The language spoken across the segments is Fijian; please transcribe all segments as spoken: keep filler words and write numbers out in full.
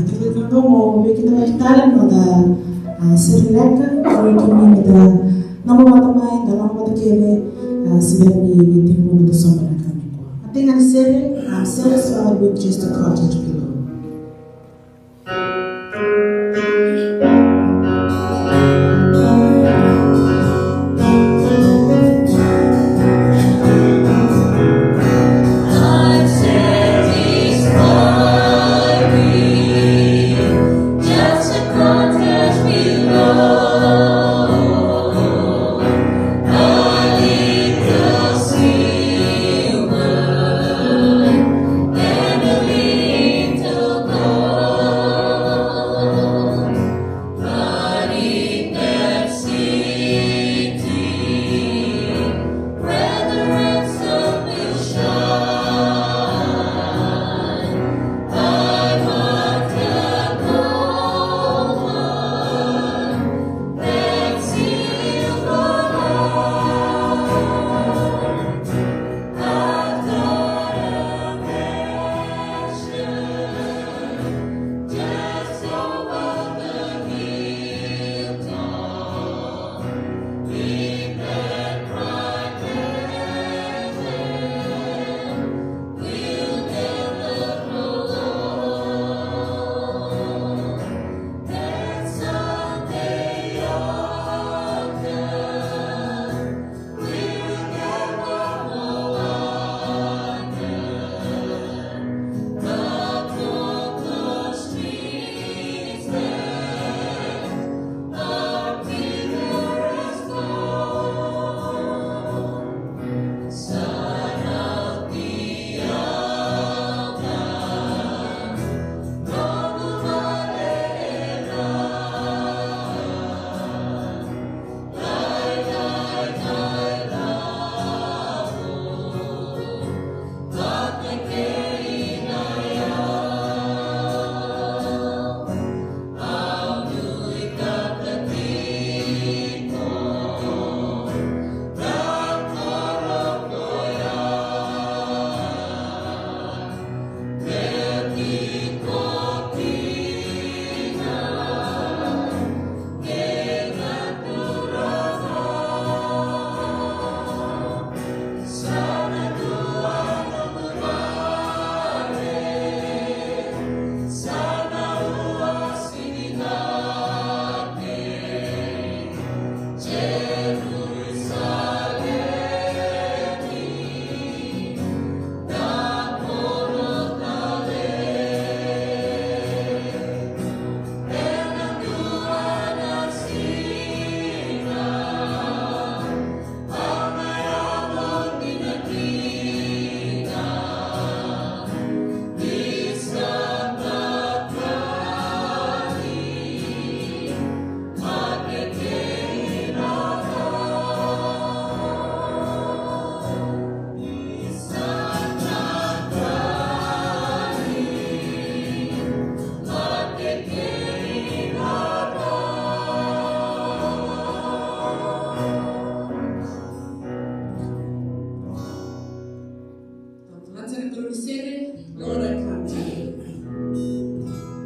Kemuni na nomu vei keda mai tale na noda, a, sere leqa, kemuni na nomu vata mai, da nomu vata kece, a, se bera ni vei tiko na noda soqo na ka nikua. A tega ni sere, a, Satisfied with just a cottage pillow.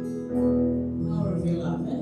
Power of your love, eh?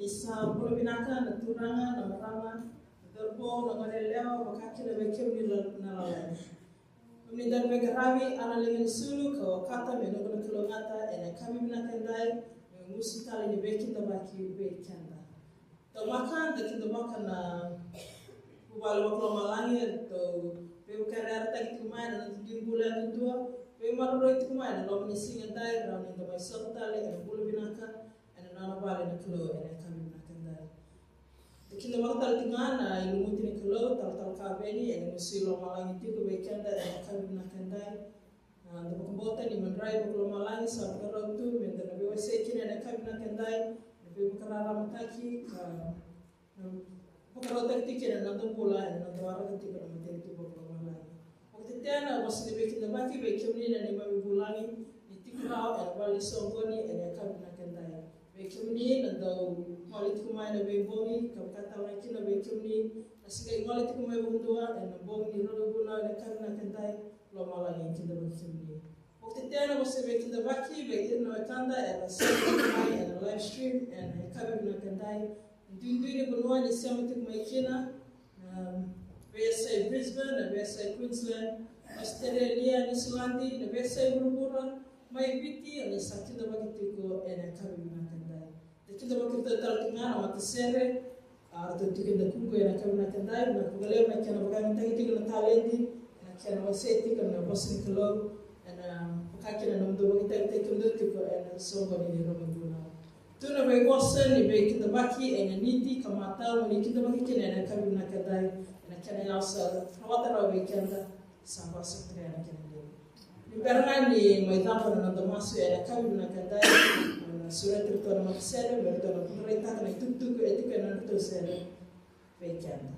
Ni sa bula vinaka na turaga, na marama, na cauravou, na goneyalewa, vaka kina vei kemuni na, na lala. Kemuni dau veiqaravi, ana liga ni sulu ka okata me noqu na kalougata ena yakavi vinaka edai, me gusu tale ni veikidavaki vei keda. Taumaka, da kidavaka na vuvale vakalomalagi, eratou veivakayarayarataki tiko mai na noda dui bula yadudua, veimaroroi tiko mai na loma ni siga edai, rawa ni da mai sota tale ena bula vinaka ena nona vale na Kalou ena yakavi vinaka edai. Da kidavaka tale tiko ga na ilumuti ni Kalou, talatala Kaveni, ena gusu i lomalagi tiko vei keda ena yakavi vinaka edai. Na da vakabauta ni madrai vakalomalagi sa vakarau tu me da na veiwasei kina ena yakavi vinaka edai, na veivakararamataki ka na vakarautaki tiko kina na noda bula ena noda waraka tiko na matanitu vakalomalagi. Vakatetea na vosa ni veikidavaki vei kemuni na neimami vulagi ni tiko rawa ena vale ni soqoni ena yakavi vinaka edai. Vei kemuni na dau gole tiko mai na veibogi, ka vaka tale ga kina vei kemuni na se qai gole tiko mai vakadua ena bogi ni Rua na Vunau ena yakavi vinaka edai, lomalagi e kidavaki kemuni. Vakatetea na vosa veikidavaki vei ira na wekada era sema tiko mai ena live stream ena yakavi vinaka edai. Duidui ni vanua ni sema tiko mai kina, na veiyasai Brisbane, na veiyasai Queensland, Australia, Niusiladi, na veiyasai vuravura, mai Viti, oni sa kidavaki tiko ena yakavi vinaka edai. Da kidavaki iratou tale tiko ga na matasere, a, ratou tiko e dakuqu ena yakavi vinaka edai, vinaka vakalevu na kena vakayagataki tiko na taledi, na kena wasei tiko na vosa ni Kalou, ena vaka kina na nomudou vakaitavitaki kemudou tiko ena soqoni ni Rua na Vunau. Tu na veivosa ni veikidavaki e ganiti ka matau mo ni kidavaki kina ena yakavi vinaka edai, ena kena yawa sa rawata rawa vei keda, sa vakasakataka na kena levu. Ni bera ga ni mai cava na noda masu ena yakavi vinaka edai, na sureti iratou na matasere me ratou na vakaraitaka na itukutuku e tiko ena nodratou sere vei keda.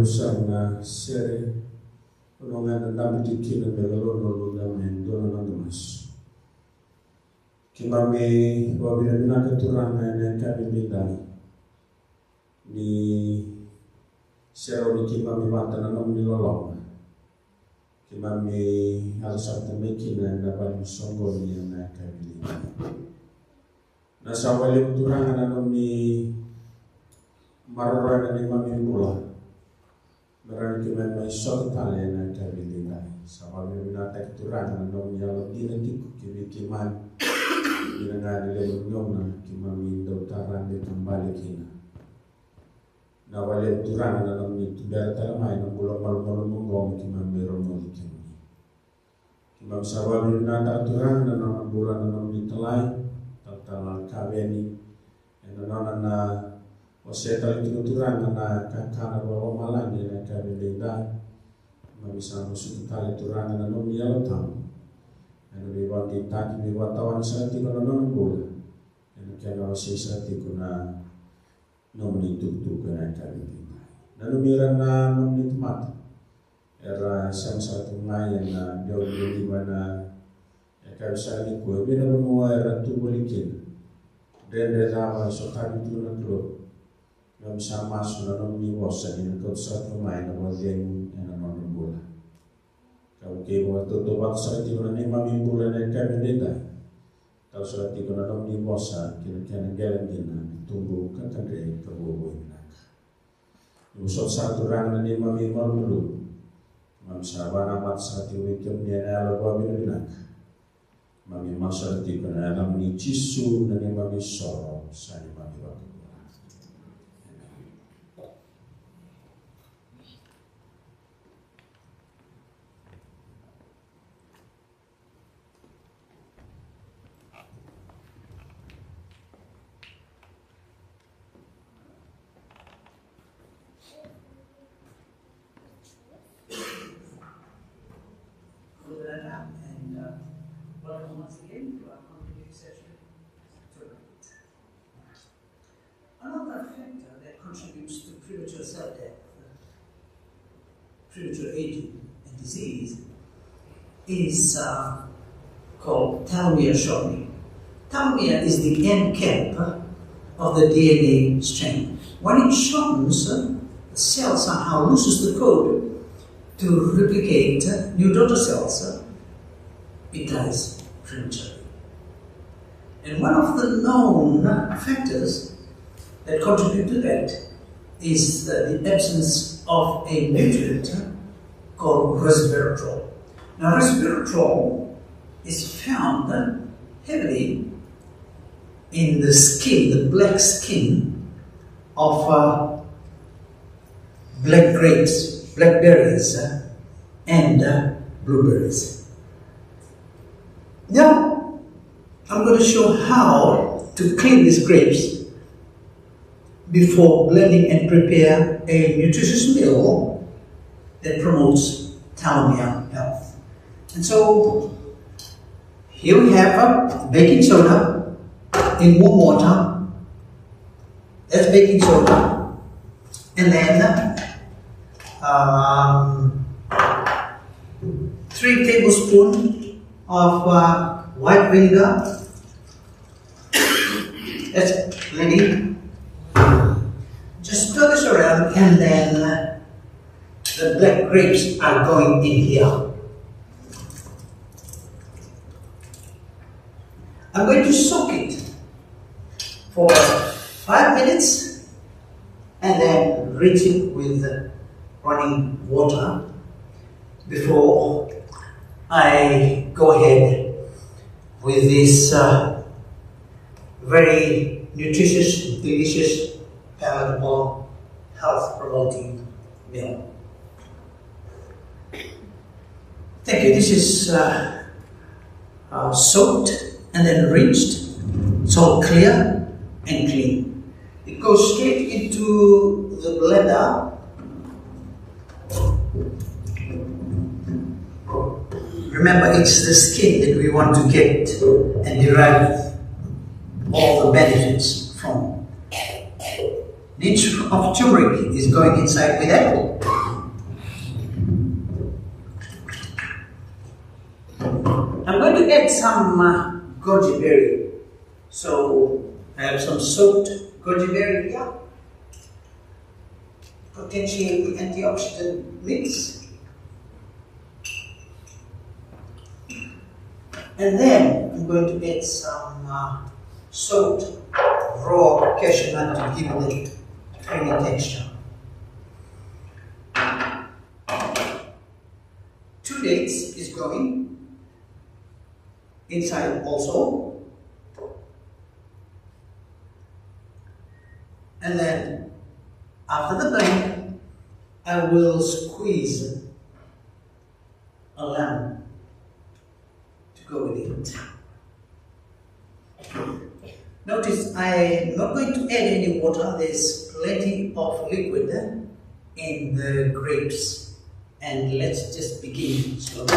Sa na sere, o na ga na dabe tiko kina me lolo na lolo me dua na noda masu. Keimami vakavinavinaka Turaga ena yakavi edaidai ni serauni keimami vata na nomuni loloma. Keimami yaco sara tale mai kina ena vale ni soqoni ena yakavi edaidai. Na sa vakalevu Turaga na nomuni maroroya na neimami bula. Me rawa ni keimami mai sota tale ena yakavi edaidai. Sa vakavinavinakataki Turaga na nomuni yalodina tiko ki vei keimami. Dina ga ena levu ni gauna keimami dau tara beka bale kina. Na vakalevu Turaga na nomuni tubera tale mai na bula malumalumu oqo me keimami rogoci kemuni. Keimami sa vakavinavinakataka Turaga na nona bula na nomuni talai, Talatala Kaveni, ena nona na wasea tale tiko Turaga na kakana vakalomalagi ena yakavi edaidai. Keimami sa masuta tale Turaga na nomuni Yalo Tabu ena veivakadeitaki, veivakatawani sara tiko na nona bula, ena kena wasei sara tiko na nomuni itukutuku ena yakavi edaidai. Nanumi ira na nomuni tamata era sema sara tu mai ena dau liuliu ena yakavi sara nikua, e vei na vanua era tu voli kina, dredre cava e sotavi tu na Kalou. Keimami sa masu na nomuni vosa ni na kauta sara tu mai na vakacegu ena nodra bula. Ka vukei vakatautauvata sara tiko na neimami bula ena yakavi edaidai. Tau sara tiko na nomuni vosa ki na kena qele dina, tubu ka kadre ka vuavuai vinaka. Ni vosota sara Turaga na neimami malumalumu. Keimami sa vakanamata sara tiko vei kemuni ena yalo vakavinavinaka. Keimami masu sara tiko ena yacamuni Jisu na neimami isoro, sa neimami iVakabula. And, uh, welcome once again to our conclave session tonight. Another factor that contributes to premature cell death, premature aging, and disease is, uh, called telomere shortening. Telomere is the end cap of the D N A strand. When it shortens, uh, the cell somehow loses the code to replicate, uh, new daughter cells, uh, it dies prematurely. And one of the known factors that contribute to that is, uh, the absence of a nutrient called resveratrol. Now, resveratrol is found heavily in the skin, the black skin of, uh, black grapes, blackberries, uh, and, uh, blueberries. Now, I'm going to show how to clean these grapes before blending and prepare a nutritious meal that promotes telomere health. And so, here we have, uh, baking soda in warm water. That's baking soda. And then, um, three tablespoon of, uh, white vinegar. That's plenty. Just stir this around, and then, uh, the black grapes are going in here. I'm going to soak it for five minutes and then rinse it with running water before I go ahead with this, uh, very nutritious, delicious, palatable, health promoting meal. Thank you. This is, uh, uh, soaked and then rinsed. It's all clear and clean. It goes straight into the blender. Remember, it's the skin that we want to get and derive all the benefits from. An inch of turmeric is going inside with that. Some uh, goji berry. So I have some soaked goji berry here. Potentially antioxidant mix. And then I'm going to add some uh, soaked raw cashew nut to give it a creamy texture. Two dates is going inside also. And then after the blend, I will squeeze a lemon to go with it. Notice I am not going to add any water. There's plenty of liquid in the grapes. And let's just begin slowly.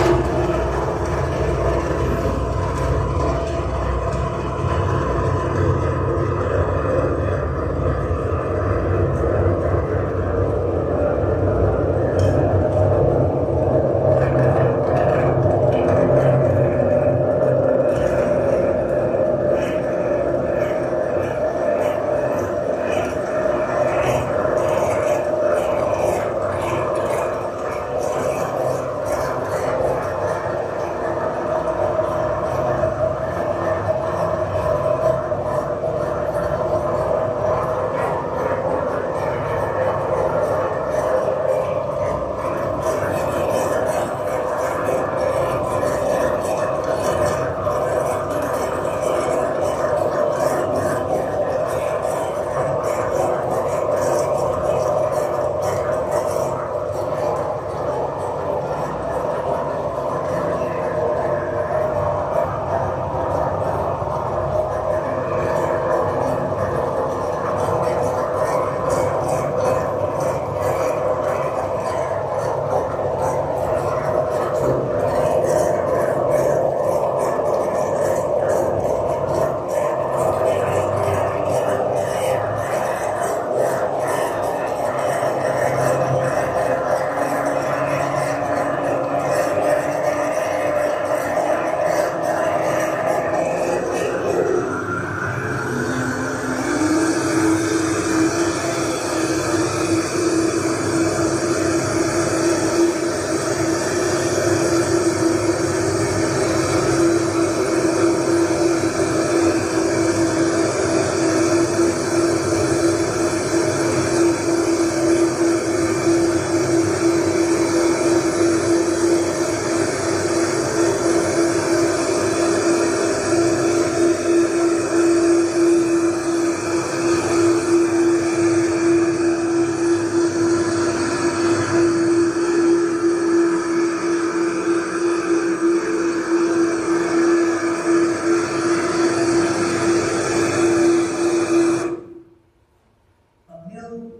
A meal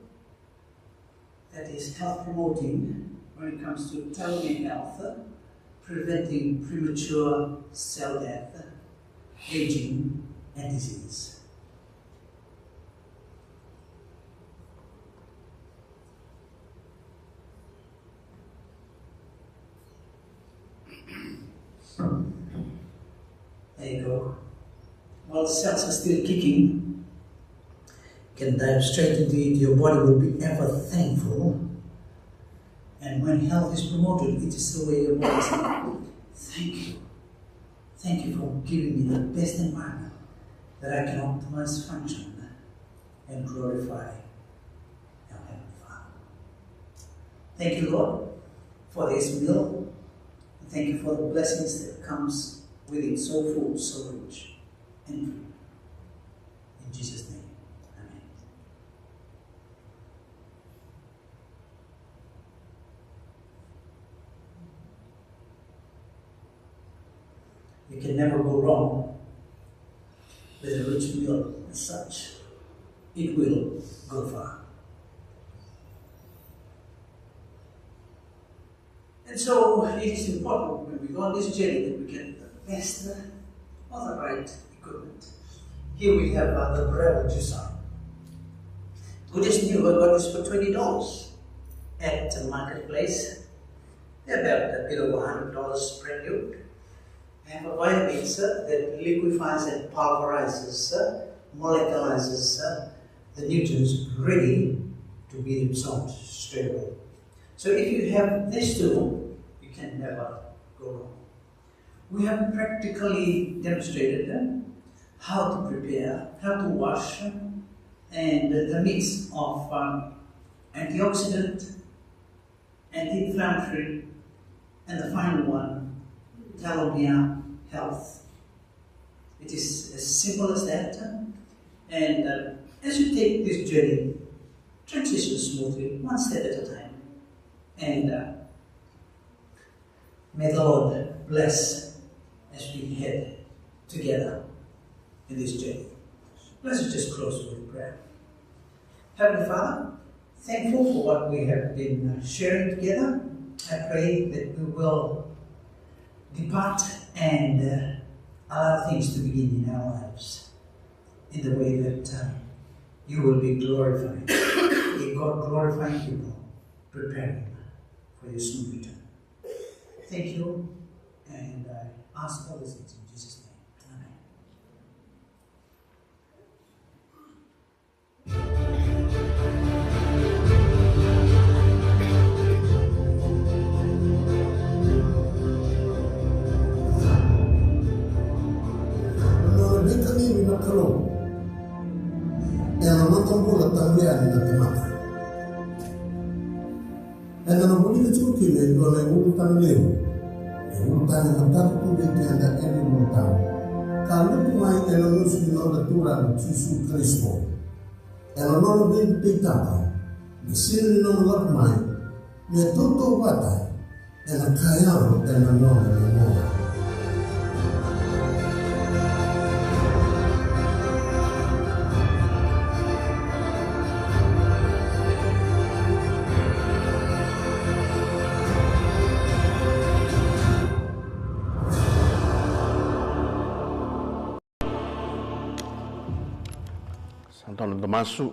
that is health promoting when it comes to telomere health, preventing premature cell death, aging, and disease. There you go. While the cells are still kicking, you can dive straight into it. Your body will be ever thankful. And when health is promoted, it is the way your body says, "Thank you. Thank you for giving me the best environment that I can optimize function and glorify our Heavenly Father." Thank you, Lord, for this meal. Thank you for the blessings that comes with it, so full, so rich, and free. In Jesus' name, amen. You can never go wrong with a rich meal as such. It will go far. And so it is important when we go on this journey that we get the best of the right equipment. Here we have uh, the Breville juicer. We just knew I got this for twenty dollars at the marketplace. They're about a bit over a hundred dollars brand new. Have a Vitamix, uh, that liquefies and pulverizes, uh, moleculizes, uh, the nutrients ready to be absorbed straight away. So if you have these two, you can never go wrong. We have practically demonstrated, uh, how to prepare, how to wash, uh, and the mix of, um, antioxidant, anti-inflammatory, and the final one, telomere health. It is as simple as that. And, uh, as you take this journey, transition smoothly, one step at a time. And, uh, may the Lord bless as we head together in this journey. Let us just close with prayer. Heavenly Father, thankful for what we have been, uh, sharing together. I pray that we will depart and, uh, allow things to begin in our lives in the way that, uh, you will be glorified. A God glorifying people preparing for your soon return. Thank you, and I ask all these things in Jesus' name. Amen. Na nona veikacivi na Kalou ena noda bula tauleani na tamata. Eda na vulica tiko kina e dua na iulutaga levu, na iulutaga e matata tu vei keda ena iulutaga ka lutu mai ena gusu ni noda Turaga o Jisu Karisito. Ena nona veivukei taba, na siga ni nona lako mai, me tautauvata ena ka yaco ena nona loloma. Sa dua na masu.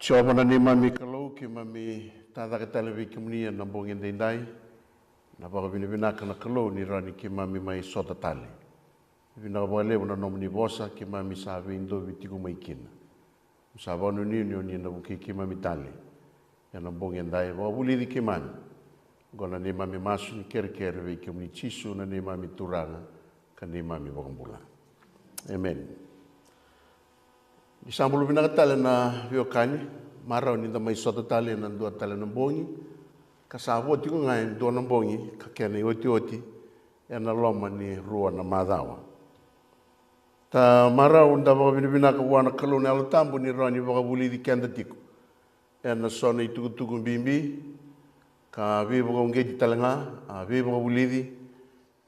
Jiova na neimami Kalou, keimami tacake tale vei kemuni ena bogi edaidai. Na vakavinavinaka na Kalou ni rawa ni keimami mai sota tale. Vinaka vakalevu na nomuni vosa keimami sa veidovi tiko mai kina. Sa vakanuinui ni oni na vukei keimami tale ena bogi edai, vakavulici keimami. Oqo na neimami masu ni kerekere vei kemuni Jisu na neimami Turaga ka neimami Vakabula. Emeni. Ni sa bula vinaka tale na veiwekani, marau ni da mai sota tale ena dua tale na bogi, ka sa vo tiko ga e dua na bogi ka kena iotioti ena loma ni rua na macawa. Ta marau da vakavinavinaka vua na Kalou na Yalo Tabu ni rawa ni vakavulici keda tiko ena so na itukutuku bibi ka veivakauqeti tale ga, a veivakavulici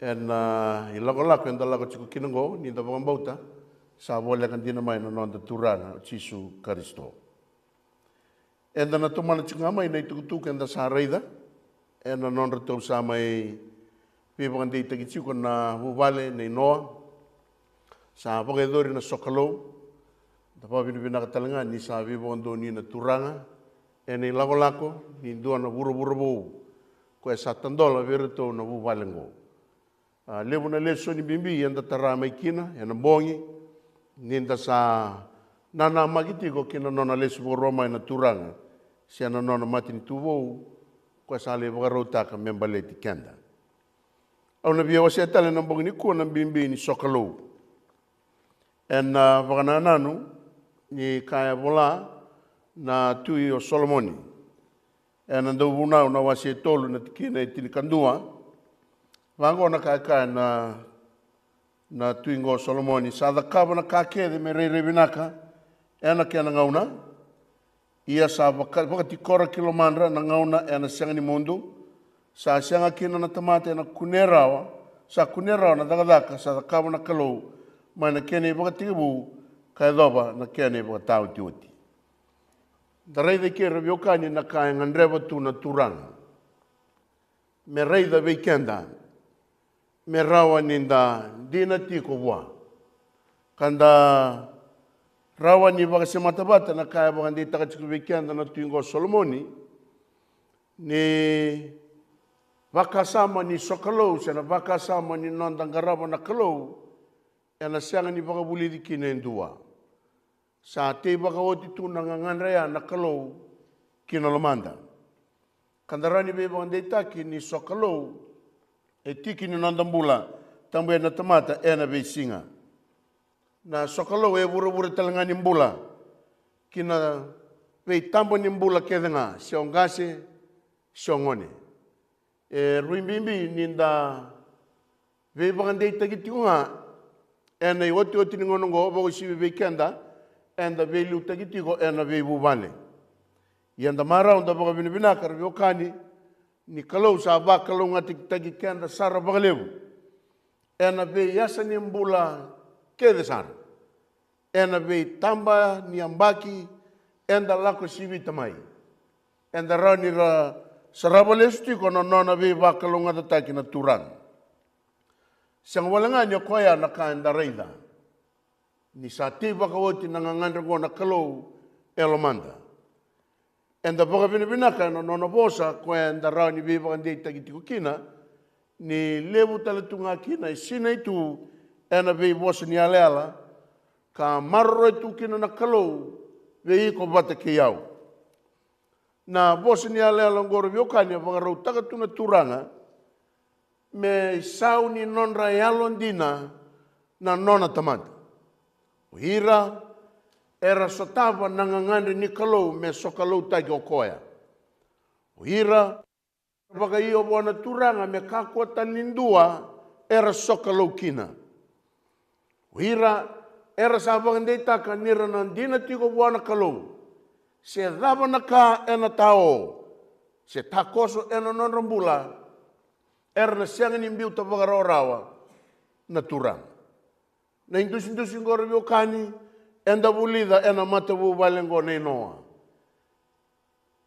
ena ilakolako eda lako tiko kina oqo, ni da vakabauta sa voleka dina mai na noda Turaga o Jisu Karisito. Eda na tomana tiko ga mai na itukutuku eda sa raica ena nodratou sa mai veivakadeitaki tiko na vuvale nei Noa. Sa vakayacori na sokalou. Da vakavinavinaka tale ga ni sa veivakadonui na Turaga ena ilakolako ni dua na vuravura vou, koya sa tadola vei iratou na vuvale oqo. A, levu na lesoni bibi eda tara mai kina ena bogi, ni da sa nanamaki tiko ki na nona lesu vakarua mai na Turaga, se na nona matanitu vou, koya sa lai vakarautaka me baleti keda. Au na via wasea tale ena bogi nikua na bibi ni sokalou. Ena vakanananu ni ka e vola na Tui o Solomoni ena Dauvunau na wase e tolu na tikina e tinikadua. Vaqo na ka e kaya na, na Tui qo o Solomoni: Sa cakava na ka kece me rairai vinaka ena kena gauna, ia sa vaka, vakatikora ki lomadra na gauna ena sega ni mudu. Sa sega kina na tamata ena kunea rawa, sa kunea rawa na cakacaka sa cakava na Kalou mai na kena ivakatekivu ka yacova na kena ivakataotioti. Da raica eke, ra veiwekani, na ka e gadreva tu na Turaga me raica vei keda, me rawa ni da dina tiko vua, ka da rawa ni vakasemata vata na ka e vakadeitaka tiko vei keda na Tui qo o Solomoni, ni vakasama ni sokalou se na vakasama ni noda qarava na Kalou, ena sega ni vakavulici kina e dua. Sa tei vakaoti tu na gagadre ya na Kalou ki na lomada. Ka da rawa ni veivakadeitaki ni sokalou e tiki ni noda bula tabu ena tamata ena veisiga. Na sokalou e vuravura tale ga ni bula ki na veitaba ni bula kece ga, se o qase se o gone. E rui bibi ni da veivakadeitaki tiko ga ena iotioti ni gauna oqo, vakauasivi vei keda eda veiliutaki tiko ena veivuvale. Ia da marau, da vakavinavinaka, ra veiwekani, ni Kalou sa vakalougatataki keda sara vakalevu ena veiyasa ni bula kece sara. Ena veitaba ni yabaki eda lako sivita mai, eda rawa ni ra sarava lesu tiko na nona veivakalougatataki na Turaga. Sega wale ga ni o koya na ka eda raica, ni sa tei vakaoti na gagadre oqo na Kalou e lomada. Eda vakavinavinaka ena nona vosa, koya eda rawa ni veivakadeitaki tiko kina, ni levu tale tu ga kina e sinai tu ena veivosa ni yalayala, ka maroroi tu kina na Kalou vei iko vata kei au. Na vosa ni yalayala oqo, ra veiwekani, e vakarautaka tu na Turaga me isau ni nodra yalodina na nona tamata. O ira era sotava na gagadre ni Kalou me sokaloutaki o koya. O ira vakaio vua na Turaga me kakua tale ni dua era sokalou kina. O ira era sa vakadeitaka ni ra na dina tiko vua na Kalou, se cava na ka ena tao, se takoso ena nodra bula, era na sega ni biuta vakarawarawa na Turaga. Na idusidusi oqo, ra veiwekani, eda vulica ena matavuvale oqo nei Noa.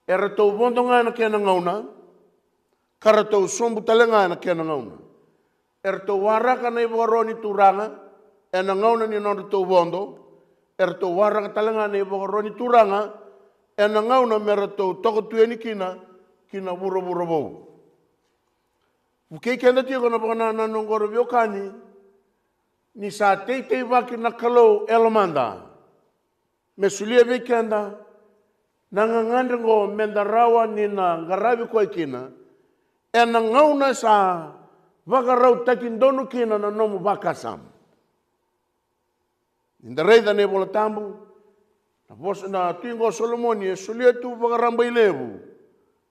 Eratou vodo ga ena kena gauna, ka ratou sobu tale ga ena kena gauna. Eratou waraka na ivakaro ni Turaga ena gauna ni nodratou vodo. Eratou waraka tale ga na ivakaro ni Turaga ena gauna me ratou toka tu yani kina ki na vuravura vou. Vukei keda tiko na vakanananu oqo, ra veiwekani, ni sa teiteivaki na Kalou e lomada me solia vei keda na gagadre oqo me da rawa ni na qaravi koya kina ena gauna sa vakarautaki donu kina na nomu vakasama. Ni da raica na iVola Tabu, na vosa, na tui oqo o Solomoni e solia tu vakarabailevu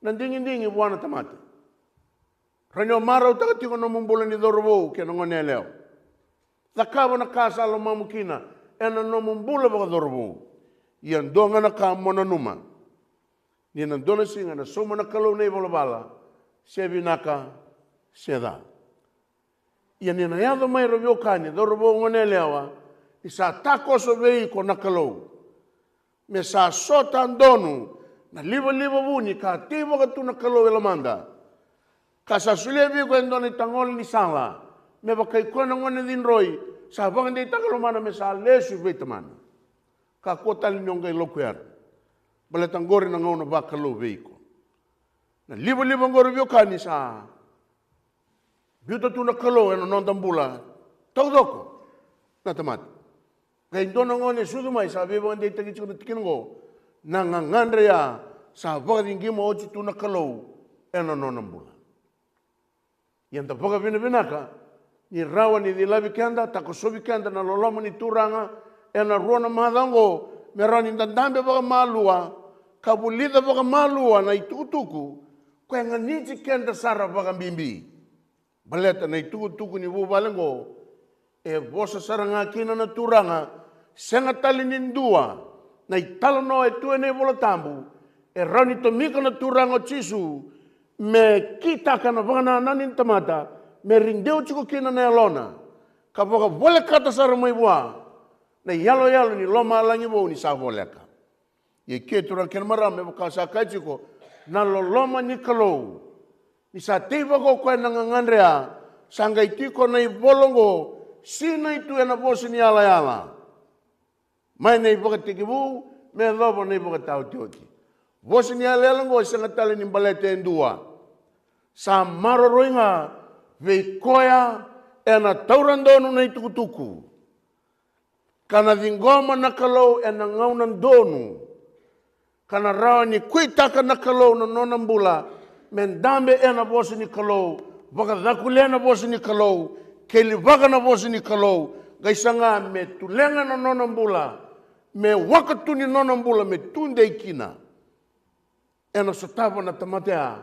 na digidigi vua na tamata. Rawa ni o marautaka tiko na nomu bula ni cauravou kei na goneyalewa. Cakava na ka sa lomamu kina ena nomu bula vakacauravou. Ia dua ga na ka mo nanuma, ni na dua na siga ena sauma na Kalou na ivalavala, se vinaka se ca. Ia ni na yaco mai, ra veiwekani, cauravou, goneyalewa, ni sa takoso vei iko na Kalou, me sa sota donu na livaliva vuni ka teivaka tu na Kalou e lomada, ka sa solia vei iko e dua na itagole ni sala, me vaka i koya na gone cidroi sa vakadeitaka e lomana me sa lesu vei tamana. Kakua tale ni o qai lokuyara, baleta oqori na gauna vakalou vei iko. Na livaliva oqori, veiwekani, sa biuta tu na Kalou ena noda bula taucoko na tamata. Qai dua na gone e sucu mai, sa veivakadeitaki tiko na tikina oqo, na gagadre ya sa vakacigima oti tu na Kalou ena nona bula. Ia da vakavinavinaka ni rawa ni cilavi keda, takosovi keda na loloma ni Turaga ena rua na macawa oqo, me rawa ni da dabe vakamalua ka vulica vakamalua na itukutuku ka e ganiti keda sara vakabibi. Baleta na itukutuku ni vuvale oqo e vosa sara ga kina na Turaga. Sega tale ni dua na italanoa e tu ena iVola Tabu e rawa ni tomika na Turaga o Jisu me kitaka na vakanananu ni tamata, me rideu tiko kina na yalona, ka vakavolekata sara mai vua na iyaloyalo ni lomalagi vou ni sa voleka. Ia i ke, turaga kei na marama, me vaka sa kaya tiko na loloma ni Kalou, ni sa teivaka o koya na gagadre ya, sa qai tiko na ivola oqo, sinai tu ena vosa ni yalayala, mai na iVakatekivu me yacova na iVakataotioti. Vosa ni yalayala oqo e sega tale ni baleta e dua. Sa maroroi ga vei koya ena taura donu na itukutuku, ka na ciqoma na Kalou ena gauna donu, ka na rawa ni kuitaka na Kalou na nona bula, me dabe ena vosa ni Kalou, vakacakulea na vosa ni Kalou, kelivaka na vosa ni Kalou, qai saga me tulega na nona bula, me waka tu ni nona bula, me tudei kina. Ena sotava na tamata ya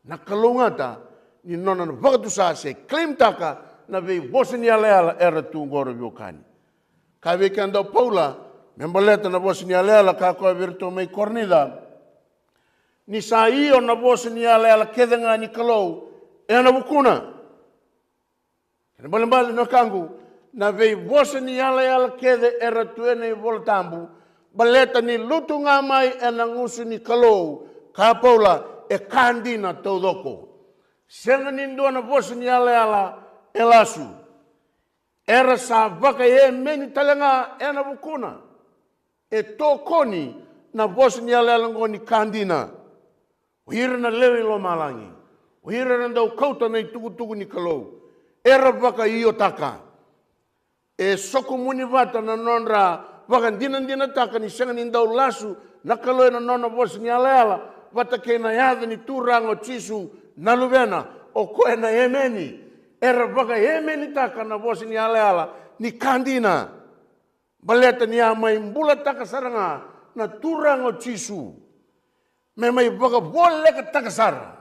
na kalougata ni nona na vakatusa se claimtaka na veivosa ni yalayala era tu qo, ra veiwekani. Ka vei keda o Paula me baleta na vosa ni yalayala, ka koya vei iratou mai Korinica, ni sa io na vosa ni yalayala kece ga ni Kalou ena vukuna. Kena ibalebale na wekaqu, na veivosa ni yalayala kece era tu ena iVola Tabu, baleta ni lutu ga mai ena gusu ni Kalou, ka Paula, e ka dina taucoko. Sega ni dua na vosa ni yalayala e lasu. Era sa vakaemeni tale ga ena vukuna. E tokoni na vosa ni yalayala oqo ni ka dina. O ira na lewe i lomalagi, o ira na dau kauta na itukutuku ni Kalou, era vakaiotaka. E sokomuni vata na nodra vakadinadinataka ni sega ni dau lasu na Kalou ena nona vosa ni yalayala, vata kei na yaca ni Turaga o Jisu na Luvena, o koya na emeni. Era vakaemenitaka na vosa ni yalayala ni ka dina. Baleta ni a mai bulataka sara ga na Turaga o Jisu me mai vakavolekataka sara,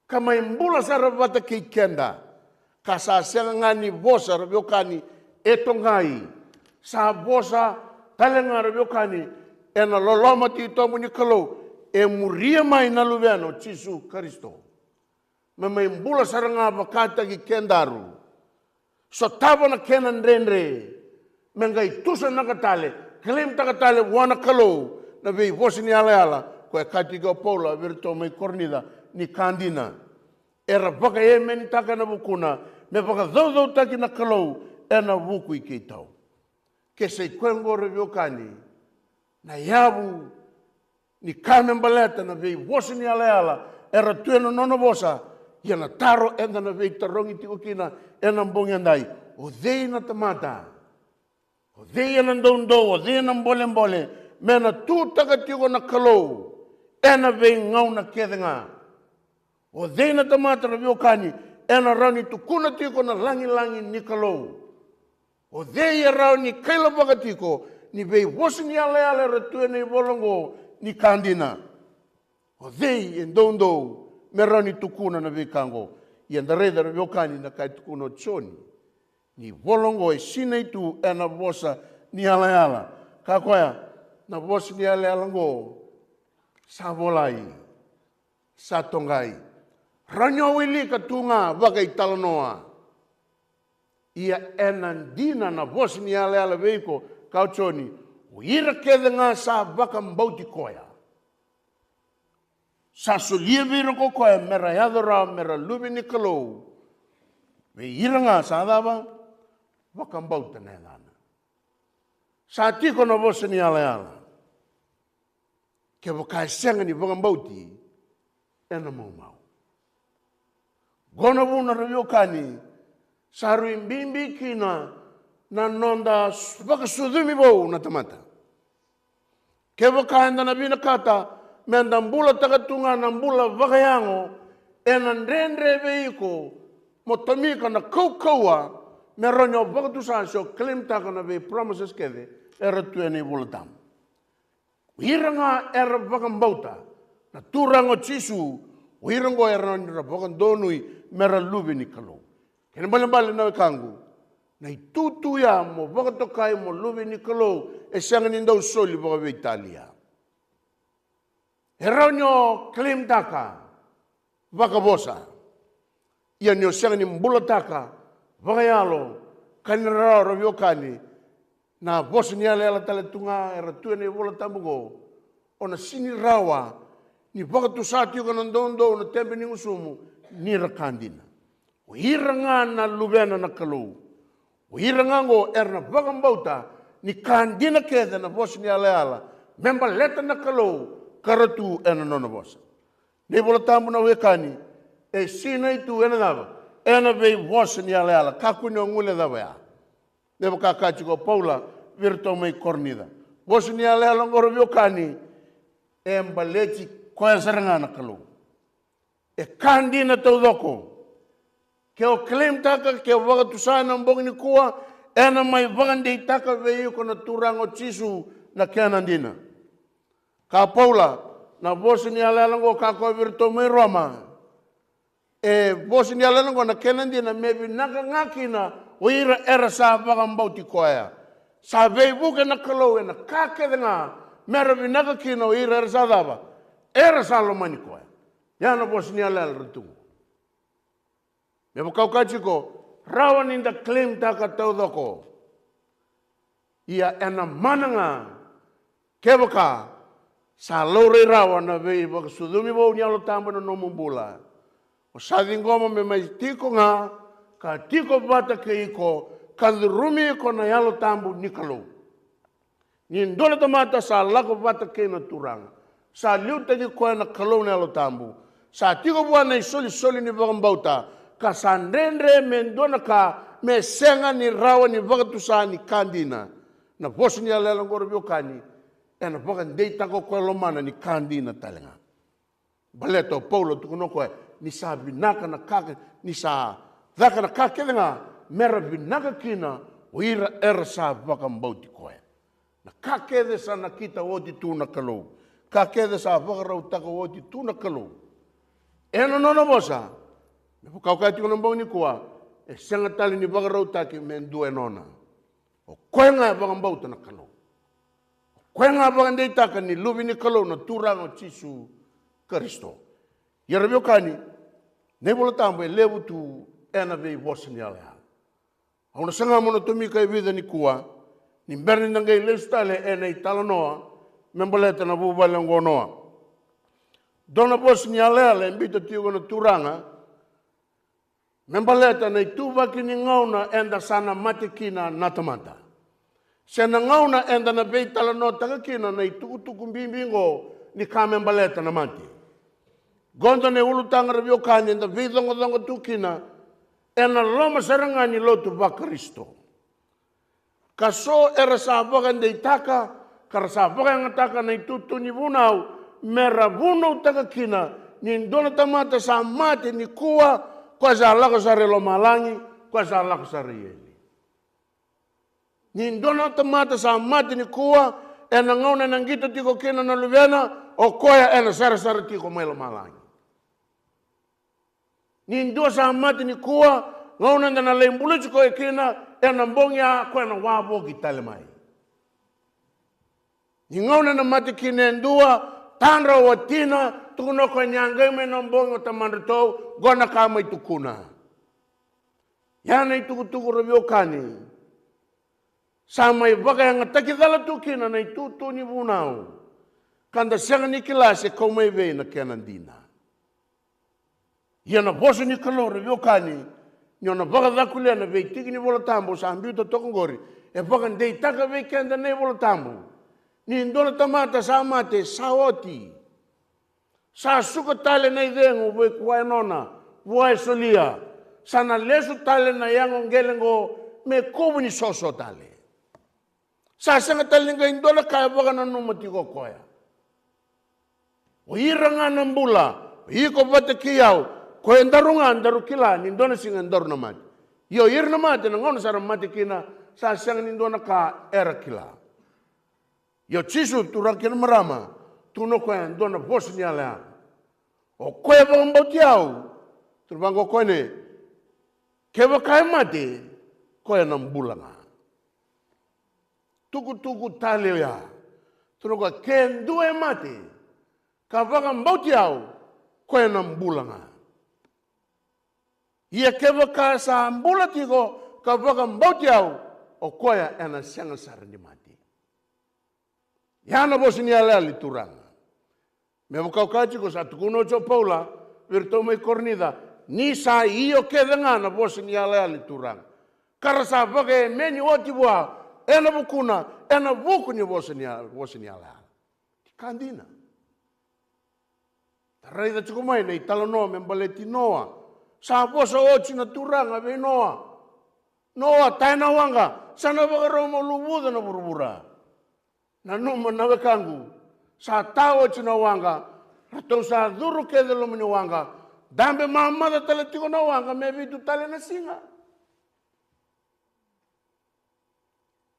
ka mai bula sara vata kei keda. Ka sa sega ga ni vosa, ra veiwekani, e toqai. Sa vosa tale ga, ra veiwekani, ena loloma titobu ni Kalou, e muria mai na Luvena o Jisu Karisito. Me mai bula sara ga vakataki kedaru. Sotava na kena dredre, me qai tusanaka tale, claimtaka tale vua na Kalou na veivosa ni yalayala, koya e kaya tiko o Paula vei iratou mai Korinica ni ka dina. Era vakaemenitaka ena vukuna me vakacaucautaki na Kalou ena vuku i keitou. Ke sa i koya oqo, ra veiwekani, na yavu ni ka me baleta na veivosa ni yalayala era tu ena nona vosa. Ia na taro eda na veitarogi tiko kina ena bogi edai: o cei na tamata, o cei ena doudou, o cei ena bolebole, me na tutaka tiko na Kalou ena veigauna kece ga? O cei na tamata, ra veiwekani, ena rawa ni tukuna tiko na lagilagi ni Kalou? O cei e rawa ni kailavaka tiko ni veivosa ni yalayala era tu ena ivola oqo ni ka dina? O cei e doudou me rawa ni tukuna na veika oqo? Ia da raica, ra veiwekani, na ka e tukuna o Joni, ni ivola oqo e sinai tu ena vosa ni yalayala. Ka koya, na vosa ni yalayala oqo sa volai, sa toqai. Rawa ni o wilika tu ga vakaitalanoa. Ia ena dina na vosa ni yalayala vei iko, ka o Joni, o ira kece ga sa vakabauti koya, sa solia vei ira ko koya me ra yaco rawa me ra luve ni Kalou. Vei ira ga sa cava? Vakabauta na yacana. Sa tiko na vosa ni yalayala. Kevaka e sega ni vakabauti, ena maumau. Qo na vuna, ra veiwekani, sa rui bibi kina na noda vakasucumi vou na tamata. Kevaka eda na vinakata me da bulataka tu ga na bula vakayago, ena dredre vei iko mo tomika na kaukauwa me rawa ni o vakatusa se o claimtaka na vei promises kece era tu ena iVola Tabu. O ira ga era vakabauta na Turaga o Jisu, o ira oqo era rawa ni ra vakadonui me ra luve ni Kalou. Kena ibalebale, na wekaqu, na itutu ya mo vakatokai mo luve ni Kalou e sega ni dau soli vakaveitalia. E rawa ni o claimtaka vakavosa, ia ni o sega ni bulataka vakayalo, ka ni rarawa, ra veiwekani, na vosa ni yalayala tale tu ga era tu ena iVola Tabu oqo, o na sega ni rawa ni vakatusa tiko na doudou, na tebe ni gusumu, ni ra ka dina. O ira ga na luvena na Kalou, o ira ga oqo era na vakabauta ni ka dina kece na vosa ni yalayala me baleta na Kalou, ka ra tu ena nona vosa. Na iVola Tabu, na wekani, E sinai tu ena cava? Ena veivosa ni yalayala. Kakua ni o guilecava ya. Me vaka ka tiko o Paula vei iratou mai Korinica. Vosa ni yalayala oqo ra veiwekani, e baleti koya sara ga na Kalou. E ka dina taucoko. Ke o claimtaka, ke o vakatusa ena bogi nikua, ena mai vakadeitaka vei iko na Turaga o Jisu na kena dina. Ka Paula, na vosa ni yalayala oqo ka koya vei iratou mai Roma. E vosa ni yalayala oqo na kena dina me vinaka ga kina o ira era sa vakabauti koya. Sa veivuke na Kalou ena ka kece ga mera vinaka kina o ira era sa cava? Era sa lomani koya. Ya na vosa ni yalayala ra tu. Me vakaukauwa tiko, rawa ni da claimtaka taucoko. Ia ena mana ga, kevaka sa laurai rawa na veivakasucumi vou ni Yalo Tabu ena nomu bula, o sa ciqoma me mai tiko ga, ka tiko vata kei iko, ka curumi iko na Yalo Tabu ni Kalou. Ni dua na tamata sa lako vata kei na Turaga, sa liutaki koya na Kalou na Yalo Tabu, sa tiko vua na isolisoli ni vakabauta, ka sa dredre me dua na ka me sega ni rawa ni vakatusa ni ka dina. Na vosa ni yalayala oqo ra veiwekani, ena vakadeitaka o koya e lomana ni ka dina tale ga. Baleta o Paula tukuna o koya ni sa vinaka na ka ke-, ni sa caka na ka kece ga mera vinaka kina o ira era sa vakabauti koya. Na ka kece sa nakita oti tu na Kalou. Ka kece sa vakarautaka oti tu na Kalou. Ena nona vosa, me vakaukauwa tiko na bogi nikua, e sega tale ni vakarautaki me dua e nona. O koya ga e vakabauta na Kalou. O koya ga e vakadeitaka ni Luve ni Kalou na Turaga o Jisu Karisito. Ia ra veiwekani, na iVola Tabu e levu tu ena veivosa ni yalayala. Au na saga mo na tomika e vica nikua, ni bera ni da qai lesu tale ena italanoa me baleta na vuvale oqo o Noa. Dua na vosa ni yalayala e biuta tiko na Turaga, me baleta na ituvaki ni gauna eda sa na mate kina na tamata. Se na gauna eda na veitalanoataka kina na itukutuku bibi oqo ni ka me baleta na mate. Qo dua na iulutaga ra veiwekani eda veicoqacoqa tu kina ena loma sara ga ni lotu vaKarisito. Ka so era sa vakadeitaka, ka ra sa vakayagataka na itutu ni vunau, me ra vunautaka kina ni dua na tamata sa mate nikua, koya sa lako sara i lomalagi, koya sa lako sara i eli. Ni dua na tamata sa mate nikua, ena gauna ena qito tiko kina na luvena, o koya ena sarasara tiko mai lomalagi. Ni dua sa mate nikua, gauna eda na lai buluti koya kina, ena bogi ya koya na wavoki tale mai. Ni gauna ena mate kina e dua, tadra o watina, tukuna o koya ni a qai mai na bogi o tamadratou, qo na ka mai tukuna. Ya na itukutuku ra veiwekani. Sa mai vakayagataki cala tu kina na itutu ni vunau. Ka da sega ni kila se kau mai vei na kena dina. Ia na vosa ni Kalou ra veiwekani, ni o na vakacakulia na veitiki ni Vola Tabu sa biuta toka oqori, e vakadeitaka vei keda na iVola Tabu. Ni dua na tamata sa mate, sa oti. Sa suka tale na icegu vei koya e nona, vua e solia. Sa na lesu tale na yago qele oqo me kuvu ni soso tale. Sa sega tale ni qai dua na ka e vakananuma tiko o koya. O ira ga na bula, o iko vata kei au, ko e daru ga daru kila ni dua na siga daru na mate. Ia o ira na mate, na gauna sa ra mate kina, sa sega ni dua na ka era kila. Ia o Jisu, turaga kei na marama, tukuna o koya e dua na vosa ni yalayala. O koya e vakabauti au, tukuna vaqo o koya ne, kevaka e mate, koya na bula ga. Tukutuku tale oya. Tukuna o koya, ke dua e mate, ka vakabauti au, koya na bula ga. Ia kevaka sa bula tiko, ka vakabauti au, o koya ena sega sara ni mate. Ya na vosa ni yalayala ni Turaga. Me vakaukauwa tiko sa tukuna oti o Paula vei iratou mai Korinica, ni sa io kece ga na vosa ni yalayala ni Turaga, ka ra sa vakaemeni oti vua ena vukuna, ena vuku ni vosa ni ya-, vosa ni yalayala. Ka dina. Da raica tiko mai na italanoa me baleti Noa. Sa vosa oti na Turaga vei Noa: Noa, taya na waqa, sa na vakarau mo luvuca na vuravura. Nanuma na wekaqu, sa ta oti na waqa, ratou sa curu kece loma ni waqa, dabe mamaca tale tiko na waqa me vitu tale na siga.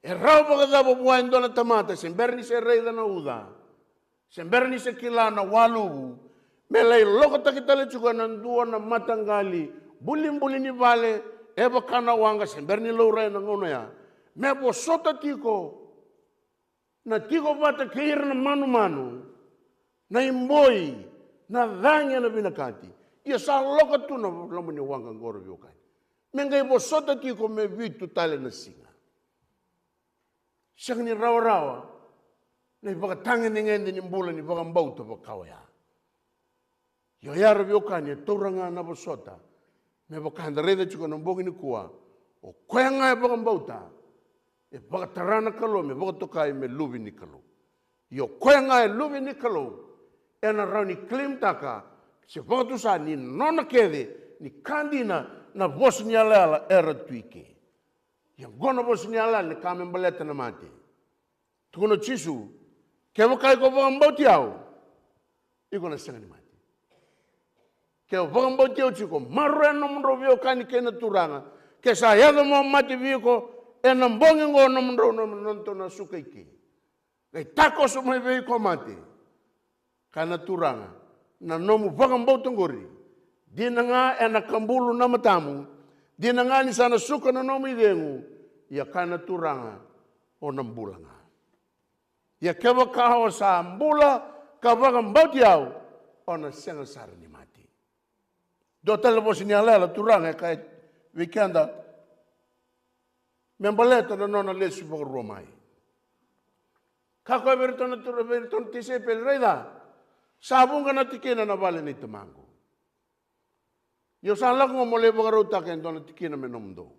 E rawa vakacava vua e dua na tamata se bera ni se raica na uca, se bera ni se kila na waluvu, me lai lokotaki tale tiko ena dua na mataqali bulibuli ni vale, e vaka na waqa, se bera ni laurai ena gauna ya, me vosota tiko na tiko vata kei ira na manumanu, na iboi, na cagi ena vinakati. Ia sa loka tu na loma ni waqa qo, ra veiwekani, me qai vosota tiko me vitu tale na siga. Sega ni rawarawa na ivakatagedegede ni bula ni vakabauta vaka oya. Io, ya, ra veiwekani, e taura ga na vosota. Me vaka eda raica tiko ena bogi nikua, o koya ga e vakabauta, e vakatara na Kalou me vakatokai me luve ni Kalou. Io, o koya ga e luve ni Kalou, ena rawa ni claimtaka se vakatusa ni nona kece, ni ka dina na vosa ni yalayala era tu i ke. Ia oqo na vosa ni yalayala ni ka me baleta na mate. Tukuna o Jisu, kevaka iko vakabauti au, iko na sega ni mate. Ke o vakabauti au tiko, maroroya na nomudrau veiwekani kei na Turaga, ke sa yaco mo mate vei iko ena bogi oqo, nomudrau, nomudrau na suka i ke. Qai takoso mai vei iko mate. Kaya na Turaga, na nomu vakabauta oqori, dina ga ena kabulu na matamu, dina ga ni sa na suka na nomu icegu, ia kaya na Turaga, o na bula ga. Ia kevaka o sa bula ka vakabauti au, o na sega sara ni mate. Dua tale na vosa ni yalayala Turaga e kaya vei keda me baleta na nona lesu vakarua mai. Ka koya vei iratou na Turaga, vei iratou na tisaipeli, raica, sa vuqa na tikina na vale nei Tamaqu. Ia au sa lako qo mo lai vakarautaka e dua na tikina me nomudou.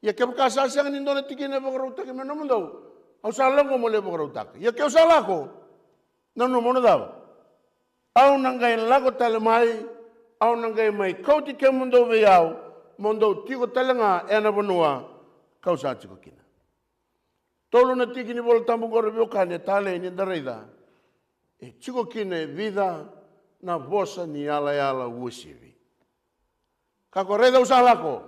Ia kevaka sa sega ni dua na tikina e vakarautaki me nomudou, au sa lako qo mo lai vakarautaka. Ia ke au sa lako, nanuma na cava? Au na qai lako tale mai, au na qai mai kauti kemudou vei au, mo dou tiko tale ga ena vanua kau sa tiko kina. Tolu na tiki ni Vola Tabu qori, ra veiwekani, e talei ni da raica. E tiko kina e vica na vosa ni yalayala uasivi. Ka ko raica, au sa lako.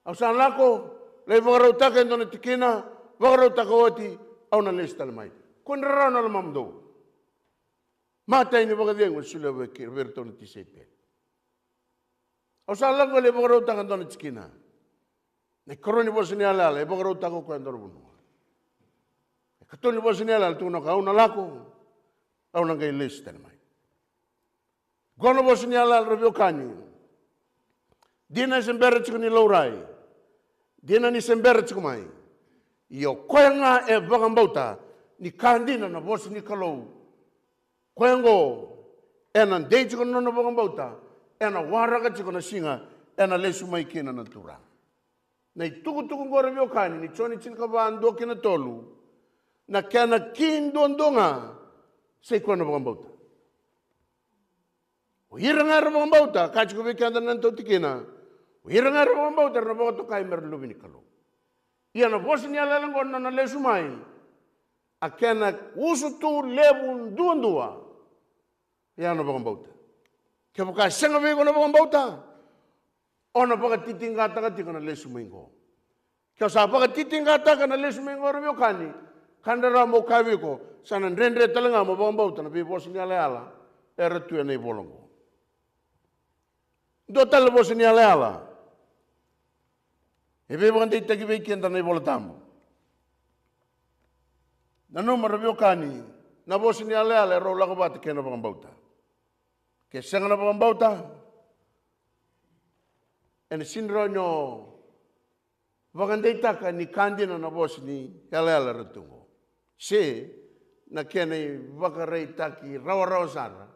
Au sa lako, lai vakarautaka e dua na tikina, vakarautaka oti, au na lesu tale mai. Ko ni rarawa na lomamudou. Matai ni vakacegu e solia vei iratou na tisaipeli. Au sa lako, lai vakarautaka e dua na tikina. Na ikarua ni vosa ni yalayala e vakarautaka o koya e dua na vanua. E katolu ni vosa ni yalayala tukuna o koya, au na lako, au na qai lesu tale mai. Qo na vosa ni yalayala, ra veiwekani. Dina ni se bera tiko ni laurai. Dina ni se bera tiko mai. Ia o koya ga e vakabauta ni ka dina na vosa ni Kalou, koya oqo ena dei tiko na nona vakabauta, ena waraka tiko na siga ena lesu mai kina na Turaga. Na itukutuku oqo, ra veiwekani, ni Joni tinikava, dua ki na tolu, na kena ki duadua ga sa i koya na vakabauta. O ira ga era vakabauta, ka tiko vei keda na nodatou tikina. O ira ga era vakabauta era na vakatokai me ra luve ni Kalou. Ia na vosa ni yalayala oqo, na nona lesu mai, a kena usutu levu duadua, ia na vakabauta. Kevaka e sega vei iko na vakabauta, o na vakatitiqataka tiko na lesu mai qo. Ke o sa vakatitiqataka na lesu mai qo, ra veiwekani, ka dredre mo kaya vei iko, sa na dredre tale ga mo vakabauta na veivosa ni yalayala era tu ena ivola oqo. Dua tale na vosa ni yalayala e veivakadeitaki vei keda na iVola Tabu. Nanuma, ra veiwekani, na vosa ni yalayala e rau lako vata kei na vakabauta. Ke sega na vakabauta, ena sega ni rawa ni o vakadeitaka ni ka dina na vosa ni yalayala era tu qo. Se na kena ivakaraitaki rawarawa sara,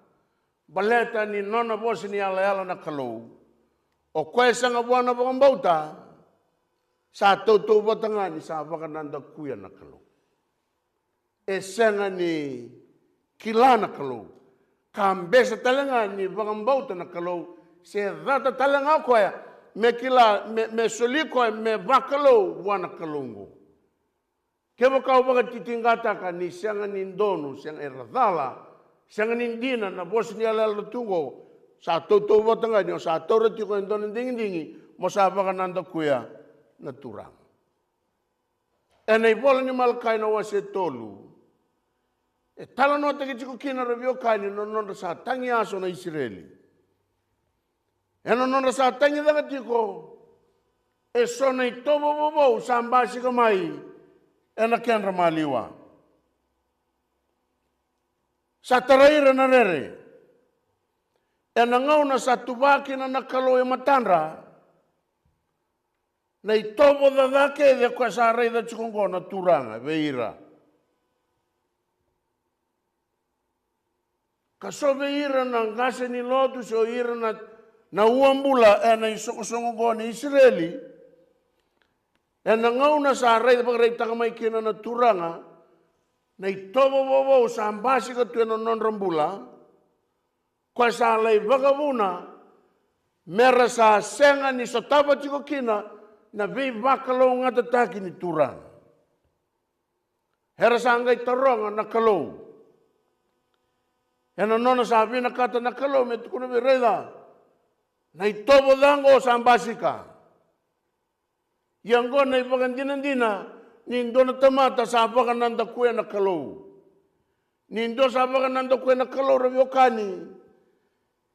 baleta ni nona vosa ni yalayala na Kalou, o koya e sega vua na vakabauta, sa tautauvata ga ni sa vakanadakuya na Kalou. E sega ni kila na Kalou, ka bese tale ga ni vakabauta na Kalou, se cata tale ga o koya me kila, me, me soli koya me vakalou vua na Kalou oqo. Kevaka o vakatitiqataka ni sega ni donu, sega era cala, sega ni dina na vosa ni yalayala tu oqo, sa tautauvata ga ni o sa taura tiko e dua na digidigi mo sa vakanadakuya na Turaga. Ena ivola ni Malakai na wase tolu, e talanoataki tiko kina, ra veiwekani, na nodra sa tagiyaso na Isireli. Ena nodra sa tagicaka tiko, e so na itovo vovou sa basika mai ena kedra maliwa. Sa tarai ira na rere. Ena gauna sa tuva kina na Kalou e matadra na itovo caca kece koya sa raica tiko oqo na Turaga vei ira. Ka so vei ira na qase ni lotu, so ira na, na uabula ena isoqosoqo oqo ni Isireli, ena gauna sa rai, vakaraitaka mai kina na Turaga na itovo vovou sa basika tu ena nodra bula, koya sa lai vakavuna mera sa sega ni sotava tiko kina na veivakalougatataki ni Turaga. Era sa qai taroga na Kalou. Ena nona sa vinakata na Kalou me tukuna vei, raica, na itovo ca oqo sa basika. Ia oqo na ivakadinadina ni dua na tamata sa vakanadakuya na Kalou. Ni dua sa vakanadakuya na Kalou, ra veiwekani,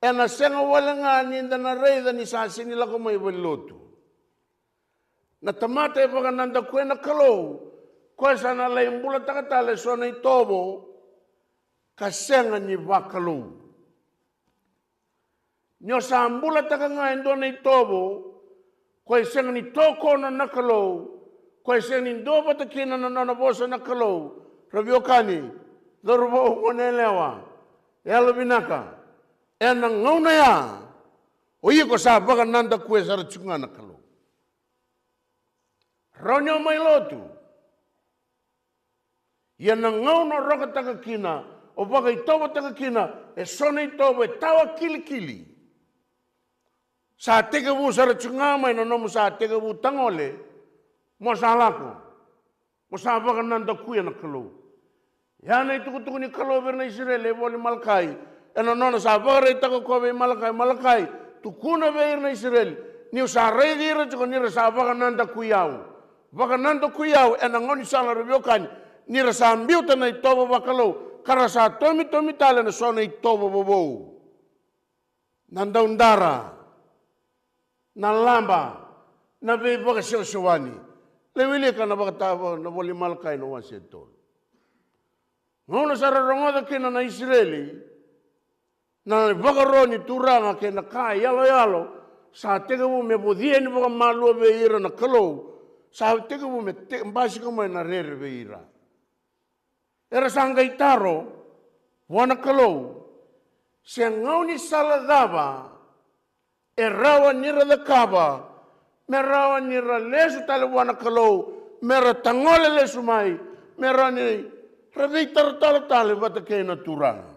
ena sega wale ga ni da na raica ni sa sega ni lako mai valenilotu. Na tamata e vakanadakuya na Kalou, koya sa na lai bulataka tale so na itovo ka sega ni vakalou. Ni o sa bulataka ga e dua na itovo, koya e sega ni tokona na Kalou, koya e sega ni duavata kina na nona vosa na Kalou, ra veiwekani, cauravou, goneyalewa, yalovinaka, ena gauna ya, o iko sa vakanadakuya sara tiko ga na Kalou. Rawa ni o mai lotu. Ia na gauna o rokataka kina, o vakaitovotaka kina e so na itovo e tawa kilikili, sa tekivu sara tiko ga mai na nomu sa tekivu tagole, mo sa lako, mo sa vakanadakuya na Kalou. Ia na itukutuku ni Kalou vei ira na Isireli e vola i Malakai, ena nona sa vakaraitaka o koya vei Malakai, Malakai, tukuna vei ira na Isireli, niu sa raici ira tiko ni ra sa vakanadakui au. Vakanadakui au ena gaunisala, ra veiwekani, ni ra sa biuta na itovo vakalou, ka ra sa tomitomi tale ena so na itovo vovou. Na daudara, na laba, na veivakasewasewani. Lai wilika na vakatava na vola i Malakai na wase tolu. Gauna sa ra rogoca kina na Isireli na ivakaro ni Turaga kei na ka yaloyalo sa tekivu me voci yani vakamalua vei ira na Kalou, sa tekivu me te-, basika mai na rere vei ira. Era sa qai taro vua na Kalou, se gaunisala cava e rawa ni ra cakava me rawa ni ra lesu tale vua na Kalou, me ra tagole lesu mai, me rawa ni ra veitaratara tale vata kei na Turaga.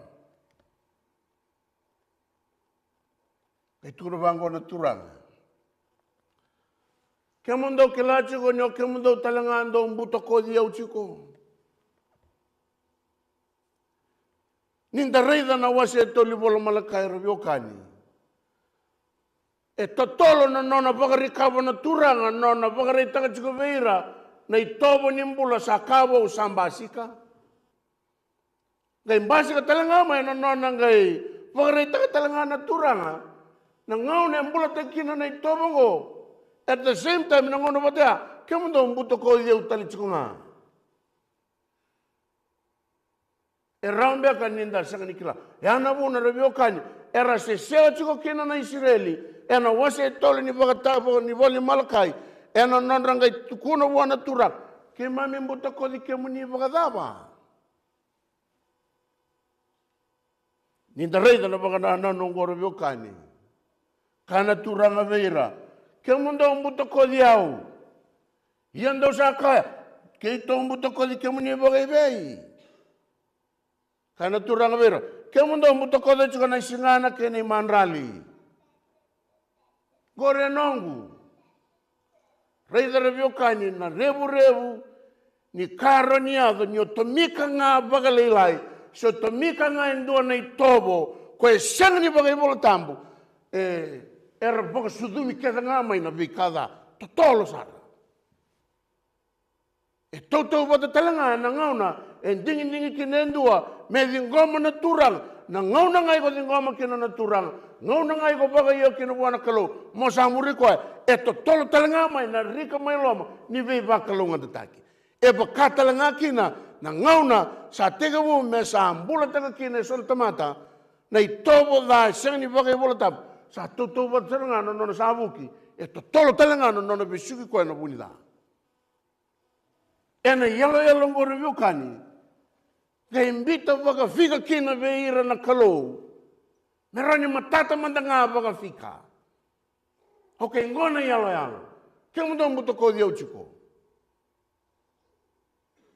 Qai tukuna vaqo na Turaga, kemudou kila tiko ni o kemudou tale ga dou butakoci au tiko. Ni da raica na wase tolu ni vola Malakai, ra veiwekani, e totolo na nona vakarikava na Turaga, na nona vakaraitaka tiko vei ira na itovo ni bula sa ka vou, sa basika. Qai basika tale ga mai na nona qai vakaraitaka tale ga na Turaga na gauna e bulataki kina na itovo oqo. At the same time, na gauna vata ya, kemudou butakoci au tale tiko ga. E rawa beka ni da sega ni kila. Ya na vuna, ra veiwekani, era sesewa tiko kina na Isireli ena wase tolu ni vakatava ni vola i Malakai, ena nodra qai tukuna vua na Turaga, keimami butakoci kemuni vakacava? Ni da raica na vakanananu oqo, ra veiwekani, kaya na Turaga vei ira, kemudou butakoci au. Ia dou sa kaya, keitou butakoci kemuni vakaivei? Kaya na Turaga vei ira, kemudou butakoca tiko na isigana kei na imadrali. Qori e noqu. Raica ra veiwekani na revurevu ni ka rawa ni yaco ni o tomika ga vakalailai, se o tomika ga e dua na itovo ko e sega ni vakaivolatabu. E, era vakasucumi kece ga mai na veika ca. Totolo sara. E tautauvata tale ga na gauna e digidigi kina e dua me ciqoma na Turaga. Na gauna ga iko ciqoma kina na Turaga, gauna ga iko vakaio kina vua na Kalou mo sa muri koya, e totolo tale ga mai na rika mai loma ni veivakalougatataki. E vaka tale ga kina na gauna sa tekivu me sa bulataka kina e so na tamata na itovo ca e sega ni vakaivolatabu, sa tautauvata sara ga na nona sa vuki. E totolo tale ga na nona vesuki koya na vu ni ca. Ena iyaloyalo oqori veiwekani, qai biuta vakafika kina vei ira na Kalou me rawa ni matata mada ga vakafika. Okei, qo na iyaloyalo. Kemudou butakoci au tiko.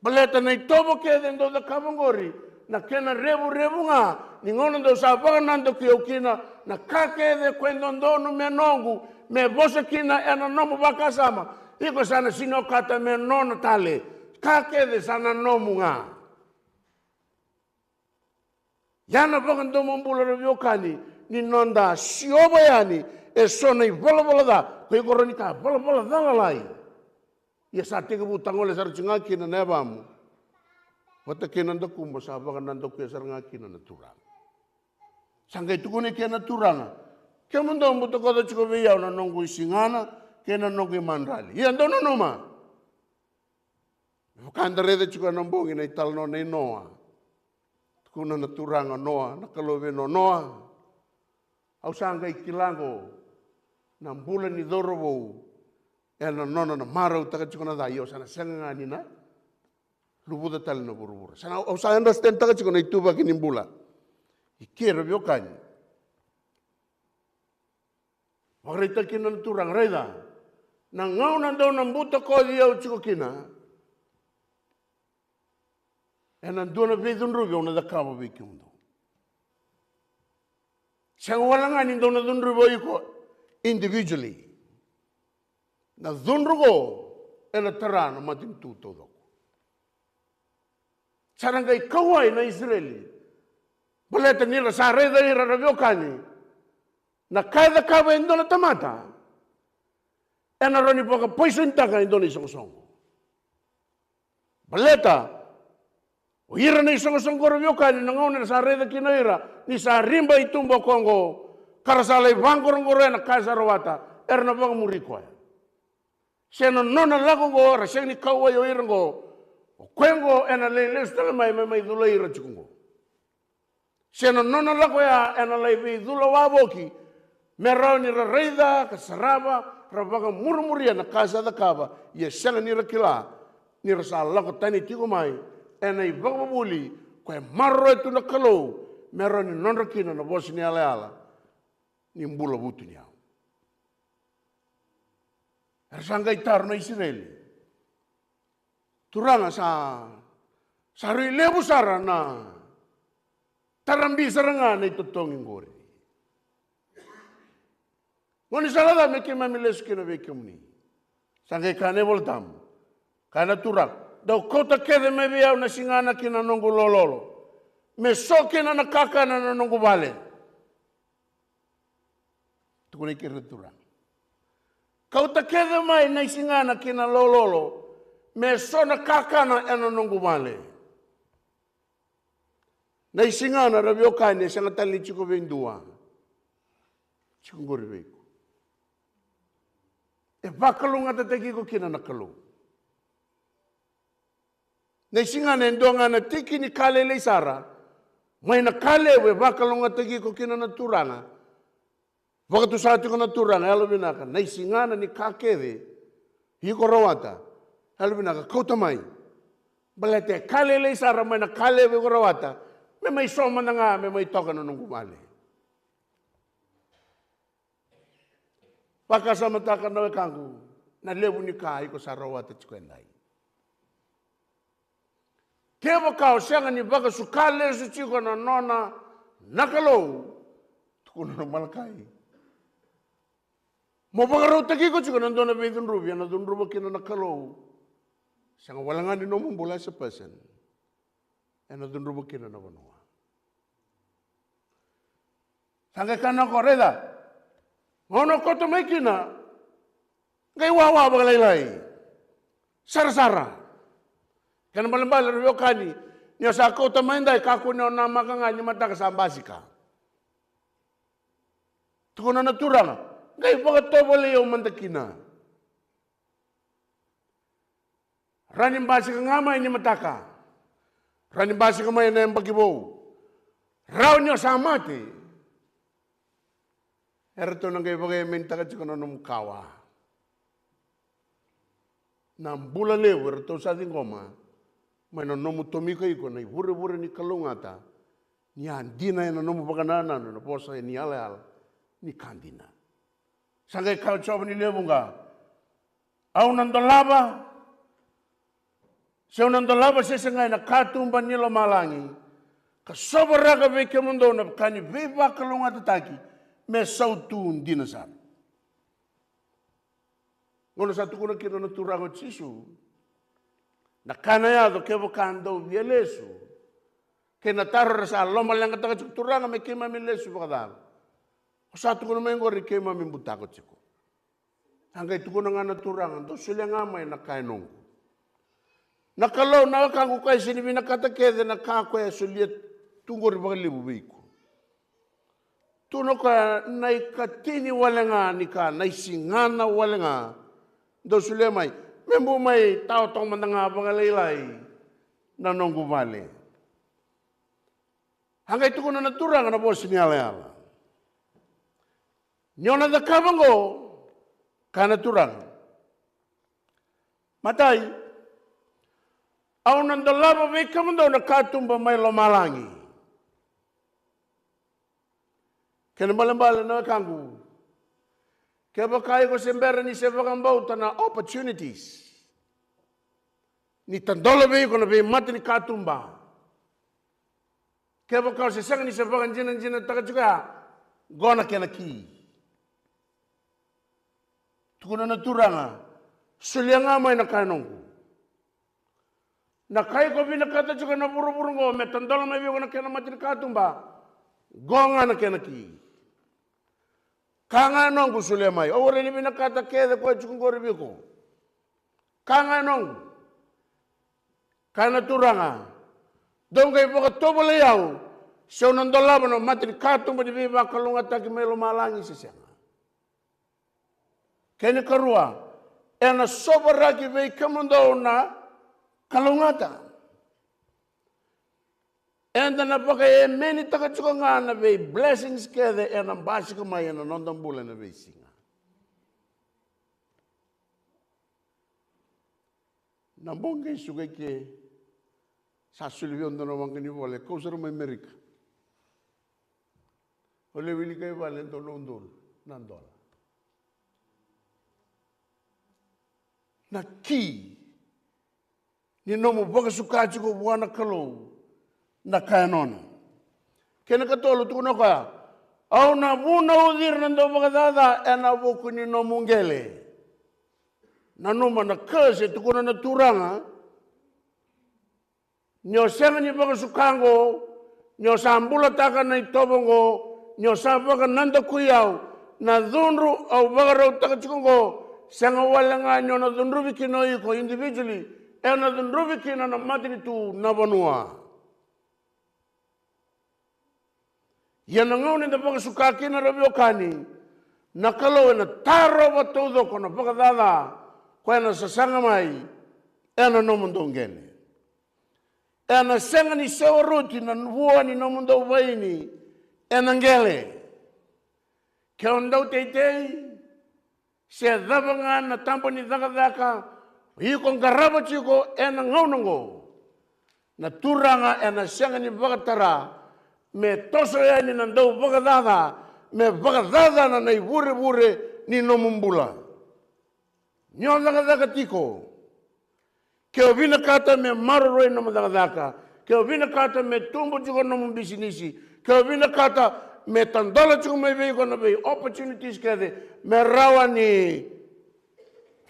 Baleta na itovo kece dou cakava oqori, na kena revurevu ga ni gauna dou sa vakanadakuya au kina, na ka kece ko e dodonu me noqu, me vosa kina ena nomu vakasama, iko sa na sega ni okata me nona tale. Ka kece sa na nomu ga. Ia na vakadomobula ra veiwekani, ni noda siova yani e so na ivalavala ca, ko iko rawa ni kaya valavala ca lalai. Ia sa tekivu tagole sara tiko ga kina na yavamu vata kei na dakuba sa vakanadakuya sara ga kina na Turaga. Sa qai tukuna kina na Turaga, kemudou butakoca tiko vei au na noqu isigana kei na noqu imadrali. Ia dou nanuma. Me vaka eda raica tiko ena bogi na italanoa nei Noa. Tukuna na Turaga, Noa, na Kalou vei Noa, Noa, au sa qai kila qo na bula ni cauravou ena nona na marautaka tiko na ca, ia au sa na sega ga ni na luvuca tale na vuravura. Sa na, au sa understandtaka tiko na ituvaki ni bula. I kei ra veiwekani. Vakaraitaka kina na Turaga, raica, na gauna dou na butakoci au tiko kina, ena dua na veicudruvi au na cakava vei kemudou. Sega wale ga ni dou na cudruvi o iko individually. Na cudru qo ena tara na matanitu taucoko. Sa ra qai kauwai na Isireli. Baleta ni ra sa raica ira ra veiwekani, na ka e cakava e dua na tamata ena rawa ni vakapoisonitaka e dua na isoqosoqo. Baleta o ira na isoqosoqo ra veiwekani, na gauna era sa raica kina o ira ni sa riba i tuba o koya oqo, ka ra sa lai vaqoroqoroya na ka e sa rawata, era na vakamuri koya. Se na nona lako oqo, ra sega ni kauwai o ira oqo, o koya oqo ena lai lesu tale mai me mai culai ira tiko oqo. Se na nona lako ya ena lai veicula wavoki, me rawa ni ra raica ka sarava, ra vakamurimuria na ka sa cakava, ia sega ni ra kila ni ra sa lako tani tiko mai ena ivakavuvuli ko e maroroya tu na Kalou, me rawa ni nodra kina na vosa ni yalayala ni bula vutuniyau. Era sa qai taro na Isireli. Turaga, sa, sa rui levu sara na tarabi sara ga na itotogi qori. Gaunisala ca me keimami lesu kina vei kemuni? Sa qai kaya na iVolatabu, kaya na Turaga, dou kauta kece mai vei au na sigana kei na noqu lololo, me so kina na kakana ena noqu vale. Tukuna i keri na Turaga, kauta kece mai na isigana kei na lololo, me so na kakana ena noqu vale. Na isigana, ra veiwekani, e sega tale ni tiko vei dua, tiko qori vei iko. E vakalougatataki iko kina na Kalou. Na isigana e dua ga na tiki ni ka lailai sara mai na ka levu e vakalougatataki iko kina na Turaga. Vakatusa tiko na Turaga, yalovinaka, na isigana ni ka kece iko rawata, yalovinaka, kauta mai. Baleta e ka lailai sara mai na ka levu iko rawata, me mai so mada ga, me mai toka na noqu vale. Vakasamataka na wekaqu na levu ni ka iko sa rawata tiko edai. Kevaka o sega ni vakasuka lesu tiko na nona na Kalou, tukuna na Malakai, mo vakarautaki iko tiko na dua na veicudruvi ena cudruva kina na Kalou. Sega wale ga ni nomu bula as a person, ena cudruva kina na vanua. Sa qai kana ko, raica, gauna o koto mai kina, qai wawa vakalailai, sarasara. Kena balebale ra veiwekani, ni o sa kauta mai dai, kakua ni o namaka ga ni mataka sa basika. Tukuna na Turaga, qai vakatovolei au mada kina. Rawa ni basika ga mai ni mataka. Rawa ni basika mai na yabaki vou. Rawa ni o sa mate. Eratou na qai vakaemenitaka tiko na nomu kawa. Na bula levu eratou sa ciqoma mai na nomu tomika iko na ivurevure ni kalougata, ni a dina ena nomu vakanananu na vosa ni yalayala ni ka dina. Sa qai kaya o Jiova ni lewe vuqa, au na dolava, se au na dolava sese ga ena katuba ni lomalagi, ka sovaraka vei kemudou na ka ni veivakalougatataki me sautu dina sara. Gauna sa tukuna kina na Turaga o Jisu na ka na yaco kevaka dou via lesu, kei na taro era sa lomaleqataka tiko, Turaga, me keimami lesu vakacava? O sa tukuna mai oqori, keimami butako tiko. A qai tukuna ga na Turaga, dou solia ga mai na ka e noqu. Na Kalou, na wekaqu, koya e sega ni vinakata kece na ka koya e solia tu oqori vakalevu vei iko. Tu na koya na ikatini wale ga ni ka, na isigana wale ga. Dou solia mai, me bau mai tawa toka mada ga vakalailai na noqu vale. A qai tukuna na Turaga na vosa ni yalayala, ni o na cakava oqo, kaya na Turaga, matai, au na dolava vei kemudou na katuba mai lomalagi. Kena balebale na wekaqu, kevaka iko se bera ni se vakabauta na opportunities ni tadola vei iko na veimata ni katuba, kevaka o se sega ni se vakajinajinataka tiko ya, qo na kena ki. Tukuna na Turaga, solia ga mai na ka e noqu. Na ka iko vinakata tiko na vuravura oqo me tadola mai vei iko na kena mata ni katuba, qo ga na kena ki. Ka ga e noqu, solia mai. Au rawa ni vinakata kece koya tiko oqori vei iko. Ka ga e noqu. Kaya na Turaga, dou qai vakatovolei au se au na dolava na mata ni katuba ni veivakalougatataki mai lomalagi se sega. Kena ikarua, ena sovaraki vei kemudou na kalougata. Eda na vakaemenitaka tiko ga na vei blessings kece ena basika mai ena noda bula ena veisiga. Na bogi suka i ke, sa soli vei au dua na waqa ni vola, e kau sara mai Amerika. O lewe wilika i vale, e dua na udolu na dola. Na ki ni nomu vakasuka tiko vua na Kalou na ka e nona. Kena ikatolu, tukuna o koya, au na vunauci ira na dauvakacaca ena vuku ni nomu qele. Nanuma na curse e tukuna na Turaga, ni o sega ni vakasuka oqo, ni o sa bulataka na itovo oqo, ni o sa vakanadakui au, na cudru au vakarautaka tiko oqo, sega wale ga ni o na cudruvi kina o iko individually, ena cudruvi kina na matanitu, na vanua. Ia na gauna eda vakasuka kina, ra veiwekani, na Kalou ena tarova taucoko na vakacaca ko ena sasaga mai ena nomudou qele. Ena sega ni sewa roti na vua ni nomudou vaini ena qele. Ke o dau teitei, se cava ga na taba ni cakacaka iko qarava tiko ena gauna oqo, na Turaga ena sega ni vakatara me toso yani na dauvakacaca me vakacacana na ivurevure ni nomu bula. Ni o cakacaka tiko, Ke o vinakata me maroroi nomu cakacaka, ke o vinakata me tubu tiko nomu bisinisi, ke o vinakata me tadola tiko mai vei iko na vei opportunities kece, me rawa ni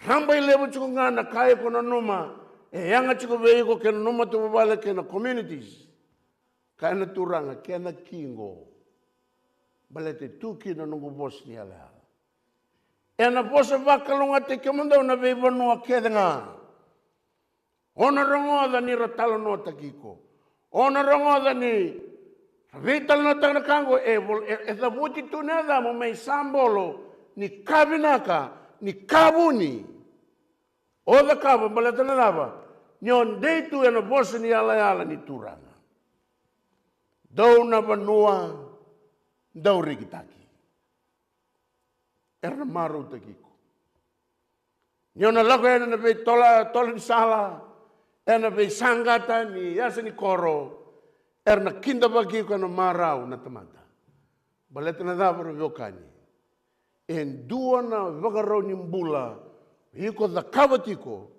rabailevu tiko ga na ka iko nanuma e yaga tiko vei iko kei na nomu matavuvale kei na communities. Kaya na Turaga, kena ki qo, baleta e tu kina na noqu vosa ni yalayala. Ena vosa vakalougatataki kemudou na veivanua kece ga. O na rogoca ni ra talanoataki iko. O na rogoca ni ra veitalanoataka na ka qo, e vol-, e, e cavuti tu na yacamu me isabolo ni ka vinaka, ni ka vuni. O cakava baleta na cava? Ni o dei tu ena vosa ni yalayala ni Turaga. Dou na vanua dau rekitaki. Era na marautaki iko. Ni o na lako yani ena veitola, tola ni sala, ena veisaqata ni yasa ni koro, era na kidavaki iko ena marau na tamata. Baleta na cava, ra veiwekani? E dua na vakarau ni bula iko cakava tiko.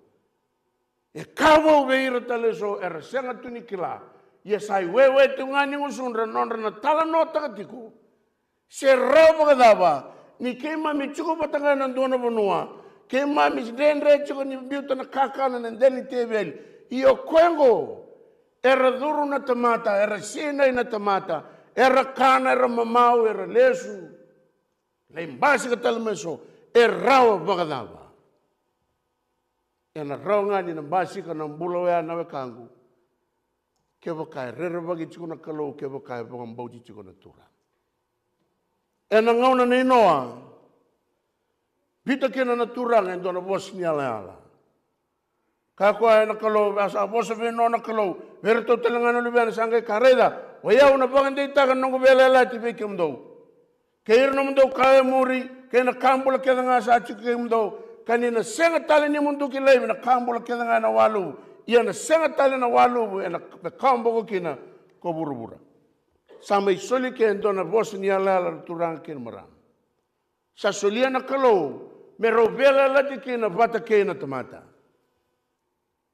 E ka vou vei ira tale eso era sega tu ni kila. Ia sa iwewe tu ga ni gusudra nodra na talanoataka tiko. Se rawa vakacava ni keimami tiko vata ga ena dua na vanua, keimami dredre tiko ni biuta na kakana ena dela ni teveli. Ia o koya oqo, era curu na tamata, era sinai na tamata, era kana, era mamau, era lesu. Lai basika tale mai eso, e rawa vakacava? Ena rawa ga ni na basika na bula oya, na wekaqu, kevaka e rerevaki tiko na Kalou, kevaka e vakabauti tiko na Turaga. Ena gauna nei Noa, biuta kina na Turaga e dua na vosa ni yalayala. Kaya o koya na Kalou, a sa vosa vei Noa na Kalou vei iratou tale ga na luvena, sa qai kaya, raica, o yau na vakadeitaka na noqu veiyalayalati vei kemudou kei ira nomudou kawa e muri, kei na ka bula kece ga sa tiko kei kemudou, ka ni na sega tale ni muduki laivi na ka bula kece ga ena waluvu, ia na sega tale na waluvu ena me kawaboko kina ko vuravura. Sa mai soli ke e dua na vosa ni yalayala na turaga kei na marama. Sa solia na Kalou me rau veiyalayalati kina vata kei na tamata.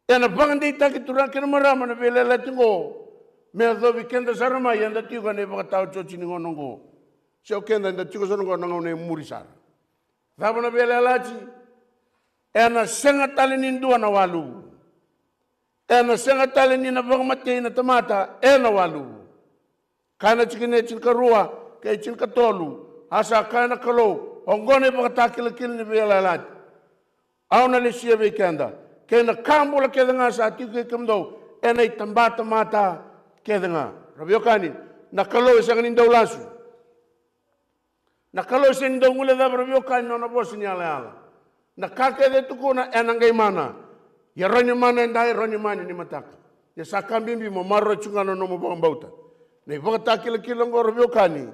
Ena vakadeitaki, turaga kei na marama, na veiyalayalati oqo me yacovi keda sara mai eda tiko ena ivakataotioti ni gauna oqo. Se o keda eda tiko sara oqo na gauna e muri sara. Cava na veiyalayalati? Ena sega tale ni dua na waluvu. Ena sega tale ni na vakamatei na tamata ena waluvu. Kaya na tikina e tinikarua kei tinikatolu, a sa kaya na Kalou, oqo na ivakatakilakila ni veiyalayalati. Au na lesia vei keda kei na ka bula kece ga sa tiko kei kemudou ena itabatamata kece ga. Ra veiwekani, na Kalou e sega ni dau lasu. Na Kalou e sega ni dau guilecava, ra veiwekani, na nona vosa ni yalayala. Na ka kece e tukuna ena qai mana. Ia rawa ni mana edai, rawa ni mana ni mataka. Ia sa ka bibi mo maroroya tiko ga na nomu vakabauta. Na ivakatakilakila oqo, ra veiwekani,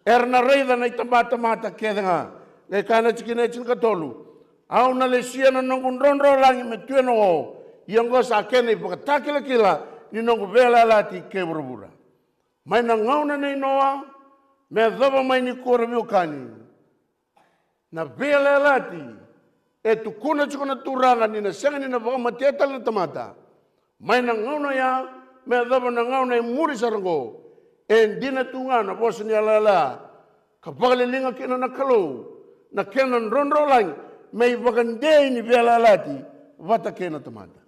era na raica na itabatamata kece ga. Qai kaya na tikina e tinikatolu, au na lesia na noqu drodrolagi me tu ena o. Ia oqo sa kena ivakatakilakila ni noqu veiyalayalati kei vuravura. Mai na gauna nei Noa me yacova mai nikua, ra veiwekani, na veiyalayalati e tukuna tiko na Turaga ni na sega ni na vakamatea tale na tamata. Mai na gauna oya me yacova na gauna e muri sara oqo, e dina tu ga na vosa ni yalayala ka vakaliliga kina na Kalou na kena drodrolagi me ivakadei ni veiyalayalati vata kei na tamata.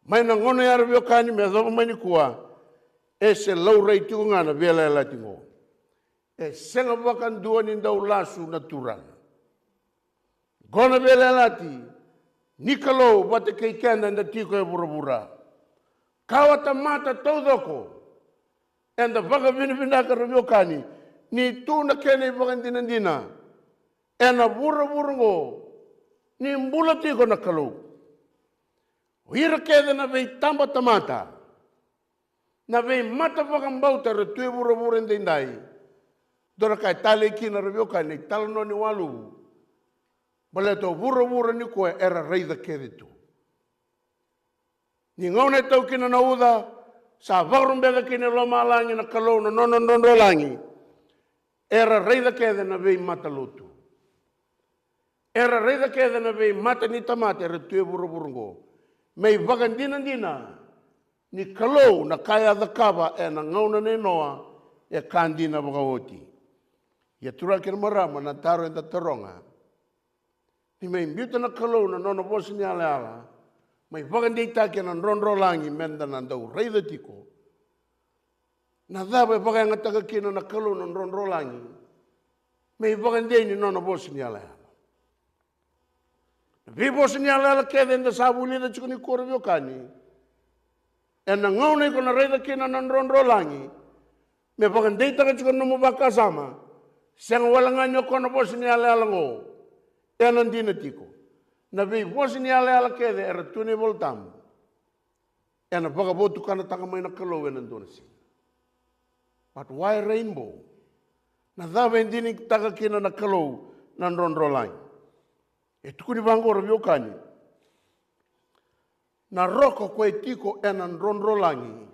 Mai na gauna oya, ra veiwekani, me yacova mai nikua, e se laurai tiko ga na veiyalayalati oqo. E sega vakadua ni dau lasu na Turaga. Oqo na veiyalayalati ni Kalou vata kei keda eda tiko e vuravura. Kawatamata taucoko eda vakavinavinaka, ra veiwekani, ni tu na kena ivakadinadina ena vuravura oqo ni bula tiko na Kalou. O ira kece na veitabatamata, na veimata vakabauta era tu e vuravura edaidai, dou na kaya tale kina, ra veiwekani, na italanoa ni waluvu. Baleta o vuravura nikua era raica kece tu. Ni gauna e tau kina na uca, sa vakarubeca kina e lomalagi na Kalou na nona drodrolagi. Era raica kece na veimata lotu. Era raica kece na veimata ni tamata era tu e vuravura oqo. me ivakadinadina ni Kalou na ka e a cakava ena gauna nei Noa e ka dina vakaoti. Ia turaga kei na marama, na taro eda taroga, ni me biuta na Kalou na nona vosa ni yalayala me ivakadeitaki ena drodrolagi me da na dau raica tiko. Na cava e vakayagataka kina na Kalou na drodrolagi me ivakadei ni nona vosa ni yalayala? Na veivosa ni yalayala kece eda sa vulica tiko nikua, ra veiwekani, ena gauna iko na raica kina na drodrolagi, me vakadeitaka tiko na nomu vakasama, sega wale ga ni o koya na vosa ni yalayala oqo. Ena dina tiko, na veivosa ni yalayala kece era tu ena iVolatabu, ena vakavotukanataka mai na Kalou ena dua na siga. But why rainbow? Na cava e dinitaka kina na Kalou na drodrolagi? E tukuni vaqo, ra veiwekani, na roka ko e tiko ena drodrolagi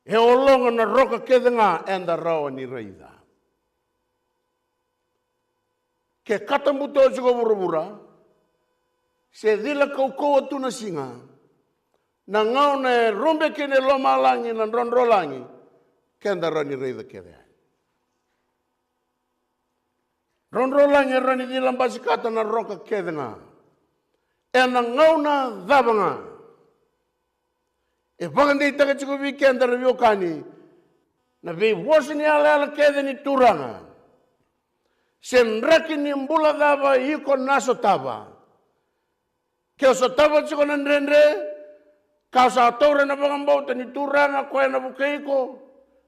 e ologa na roka kece ga eda rawa ni raica. Ke katabuto tiko vuravura, se cila kaukauwa tu na siga, na gauna e rube kina e lomalagi na drodrolagi, keda rawa ni raica kece yani. Drodrolagi e rawa ni cila basikata na roka kece ga. Ena gauna cava ga? E vakadeitaka tiko vei keda, ra veiwekani, na veivosa ni yalayala kece ni Turaga. Se draki ni bula cava iko na sotava, ke o sotava tiko na dredre, ka o sa taura na vakabauta ni Turaga, koya na vukei iko,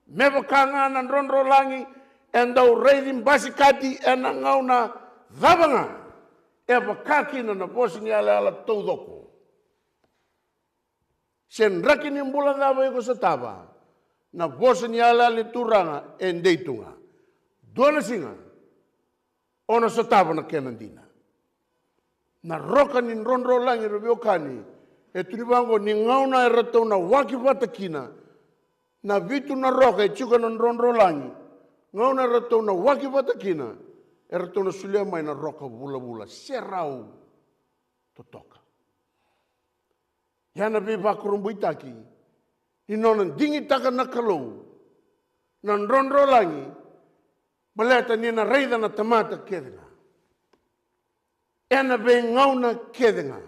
me vaka ga na drodrolagi e dau raici basikati ena gauna cava ga, e vaka kina na vosa ni yalayala taucoko. Se draki ni bula cava iko sotava, na vosa ni yalayala ni Turaga e dei tu ga. Dua na siga o na sotava na kena dina. Na roka ni drodrolagi, ra veiwekani, e tukuni vaqo, ni gauna eratou na waki vata kina na vitu na roka e tiko ena drodrolagi, gauna eratou na waki vata kina, eratou na solia mai na roka vulavula, serau totoka. Ia na veivakurabuitaki ni nona digitaka na Kalou na drodrolagi, baleta ni na raica na tamata kece ga ena veigauna kece ga.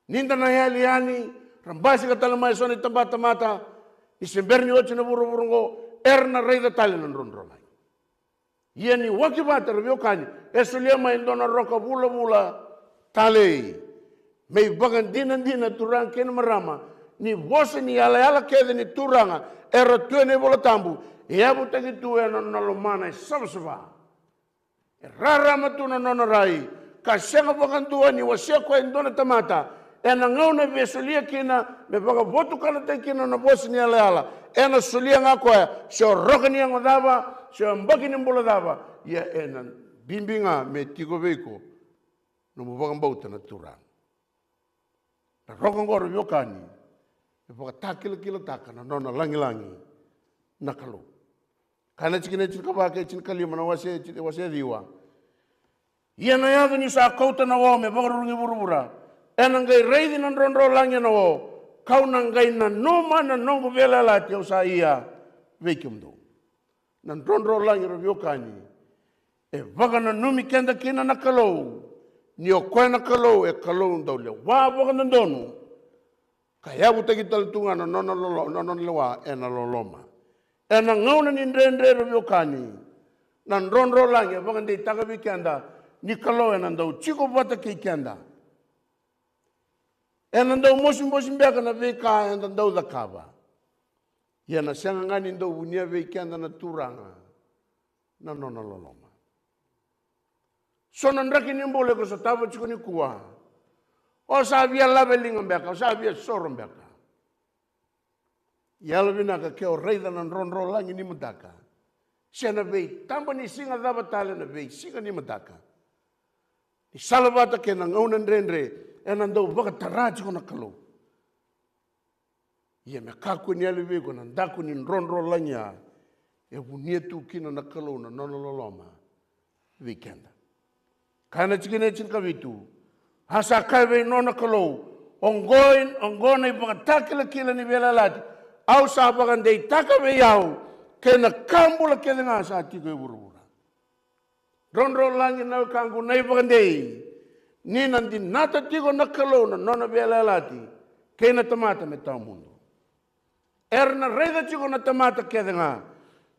Ni da na yali yani, ra basika tale mai eso na itabatamata, ni se bera ni oti na vuravura oqo, era na raica tale na drodrolagi. Ia ni waki vata, ra veiwekani, e solia mai e dua na roka vulavula talei. Me ivakadinadina, turaga kei na marama, ni vosa ni yalayala kece ni Turaga era tu ena iVolatabu, e yavutaki tu ena nona lomana e savasava. E rarama tu na nona rai, ka sega vakadua ni wasea koya e dua na tamata. Ena gauna e via solia kina me vakavotukanataki kina na vosa ni yalayala, ena solia ga koya, se o roka ni yago cava, se o yabaki ni bula cava, ia ena bibi ga me tiko vei iko nomu vakabauta na Turaga. Na roka oqo, ra veiwekani, e vakatakilakilataka na nona lagilagi na Kalou. Kaya na tikina e tinikava kei tinikalima na wase, wase ciwa. Ia na yaco niu sa kauta na o me vakarurugi vuravura, ena qai raici na drodrolagi ena o, kau na qai nanuma na noqu veiyalayalati au sa ia vei kemudou. Na drodrolagi, ra veiwekani, e vakananumi keda kina na Kalou ni o koya na Kalou e Kalou dau lewa vakadodonu, ka yavutaki tale tu ga na nona lolo-, na nona lewa ena loloma. Ena gauna ni dredre, ra veiwekani, na drodrolagi e vakadeitaka vei keda ni Kalou ena dau tiko vata kei keda. Ena dau mosimosi beka na veika eda dau cakava, ia na sega ga ni dau vunia vei keda na Turaga na nona loloma. So na draki ni bula iko sotava tiko nikua, o sa via laveliga beka, o sa via soro beka. Yalovinaka ke o raica na drodrolagi ni mataka, se na veitaba ni siga cava tale na veisiga ni mataka, ni salavata kei na gauna dredre, ena dau vakatara tiko na Kalou. Ia me kakua ni yali vei iko na daku ni drodrolagi, ia e vunia tu kina na Kalou na nona loloma vei keda. Kaya na tikina e tinikavitu, A sa kaya vei nona Kalou, oqo, oqo na ivakatakilakila ni veiyalayalati au sa vakadeitaka vei au kei na ka bula kece ga sa tiko e vuravura. Drodrolagi na wekaqu na ivakadei ni na dinata tiko na Kalou na nona veiyalayalati kei na tamata me tawa mudu. Era na raica tiko na tamata kece ga.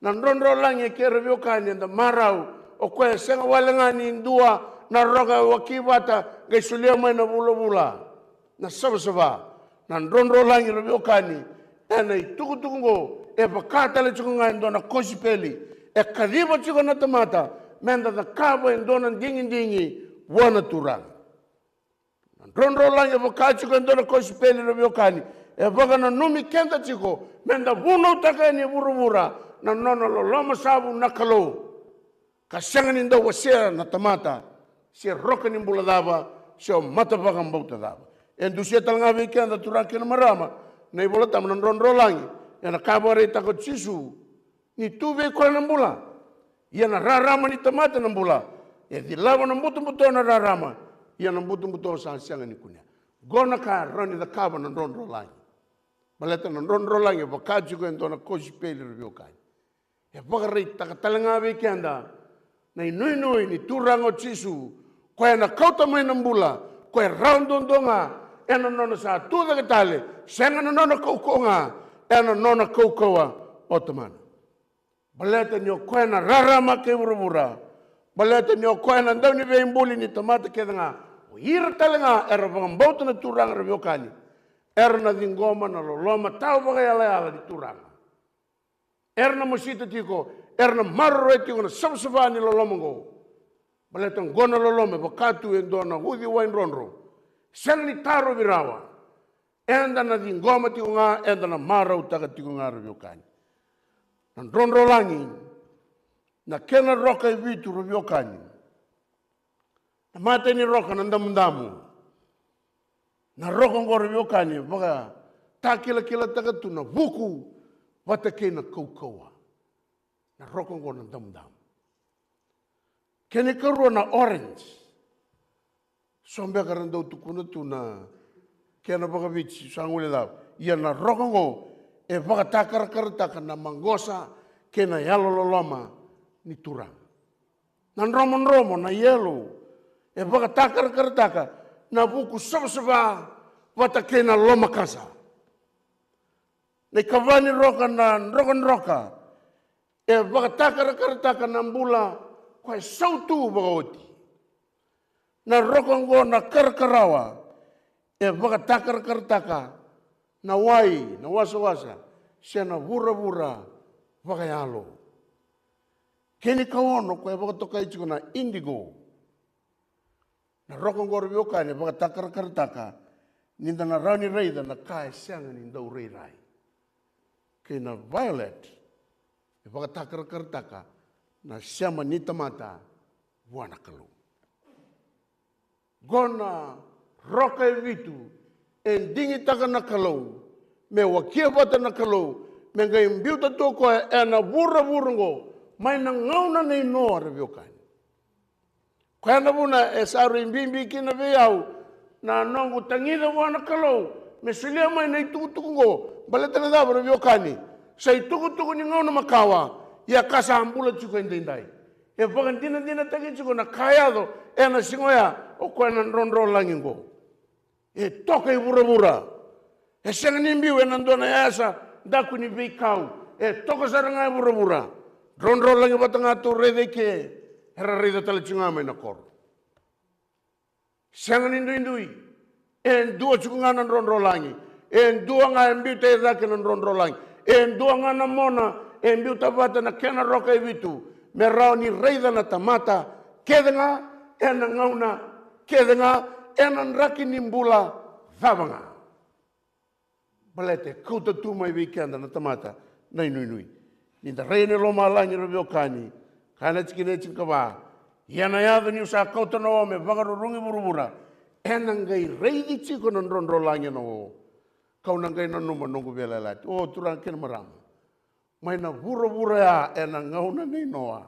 Na drodrolagi e kei ra veiwekani eda marau, o koya e sega wale ga ni dua na roka e waki vata qai solia mai na vulavula, na savasava. Na drodrolagi ra veiwekani ena itukutuku oqo e vaka tale tiko ga e dua na kosipeli e kaciva tiko na tamata meda cakava e dua na digidigi vua na Turaga. Na drodrolagi e vaka tiko e dua na kosipeli ra veiwekani e vakananumi keda tiko meda vunautaka yani e vuravura na nona loloma savu na Kalou, ka sega ni dau wasea na tamata se roka ni bula cava se o mata vakabauta cava. E dusia tale ga vei keda turaga kei na marama na iVola Tabu na drodrolagi ena ka e vakaraitaka o Jisu ni tu vei koya na bula. Ia na rarama ni tamata na bula. E cilava na butobuto na rarama, ia na butobuto sa sega ni kunea. Qo na ka e rawa ni cakava na drodrolagi. Baleta na drodrolagi e vaka tiko e dua na kosipeli ra veiwekani. E vakaraitaka tale ga vei keda na inuinui ni Turaga o Jisu, koya ena kauta mai na bula, koya e rawa duadua ga ena nona sa tu cake tale, sega na nona kaukauwa ga, ena nona kaukauwa o Tamana. Baleta ni o koya na rarama kei vuravura, baleta ni o koya na dauniveibuli ni tamata kece ga, o ira tale ga era vakabauta na Turaga ra veiwekani, era na ciqoma na loloma tawa vakayalayala ni Turaga. Era na mosita tiko, era na maroroya tiko na savasava ni loloma oqo. Baleta oqo na loloma e vaka tu e dua na uciwai drodro. Sega ni tarovi rawa. Eda na ciqoma tiko ga, eda na marautaka tiko ga ra veiwekani. Na drodrolagi, na kena roka e vitu ra veiwekani. Na mata ni roka na damudamu. Na roka oqo ra veiwekani vakatakilakilataka tu na vuku vata kei na kaukauwa. Na roka oqo na damudamu. Kena ikarua na orange. So beka ra dau tukuna tu na kena vakaviti sa guilecava. Ia na roka oqo e vakatakarakarataka na maqosa kei na yalololoma ni Turaga. Na dromodromo, na yellow, e vakatakarakarataka na vuku savasava vata kei na lomakasa. Na ikava ni roka na drokadroka e vakatakarakarataka na bula ko e sautu vakaoti. Na roka oqo na karakarawa e vakatakarakarataka na wai, na wasawasa, se na vuravura vakayalo. Kena ikaono ko e vakatokai tiko na indigo. Na roka oqo ra veiwekani e vakatakarakarataka ni da na rawa ni raica na ka e sega ni dau rairai. Kei na violet e vakatakarakarataka na sema ni tamata vua na Kalou. Qo na roka e vitu e digitaka na Kalou me wakia vata na Kalou me qai biuta tu o koya ena vuravura oqo mai na gauna nei Noa ra veiwekani. Koya na vuna e sa rui bibi kina vei au na noqu tagica vua na Kalou me solia mai na itukutuku oqo. Baleta na cava ra veiwekani? Sa itukutuku ni gauna makawa, ia ka sa bula tiko e daidai. E vakadinadinataki tiko na ka yaco ena siga oya, o koya na drodrolagi oqo. E toka i vuravura. E sega ni biu ena dua na yasa daku ni veikau. E toka sara ga i vuravura. Drodrolagi vata ga tou raica i ke, era raica tale tiko ga mai na koro. Sega ni duidui. E dua tiko ga na drodrolagi. E dua ga e biuta e cake na drodrolagi. E dua ga na mona e biuta vata na kena roka e vitu me rawa ni raica na tamata kece ga, ena gauna kece ga, ena draki ni bula cava ga. Baleta e kauta tu mai vei keda na tamata na inuinui. Ni da rai ena lomalagi ra veiwekani, kaya na tikina e tinikava, ia na yaco niu sa kauta na o me vakarurugi vuravura, ena qai raici tiko na drodrolagi ena o. Kau na qai nanuma noqu veiyalayalati. O turaga kei na marama, mai na vuravura ya ena gauna nei Noa,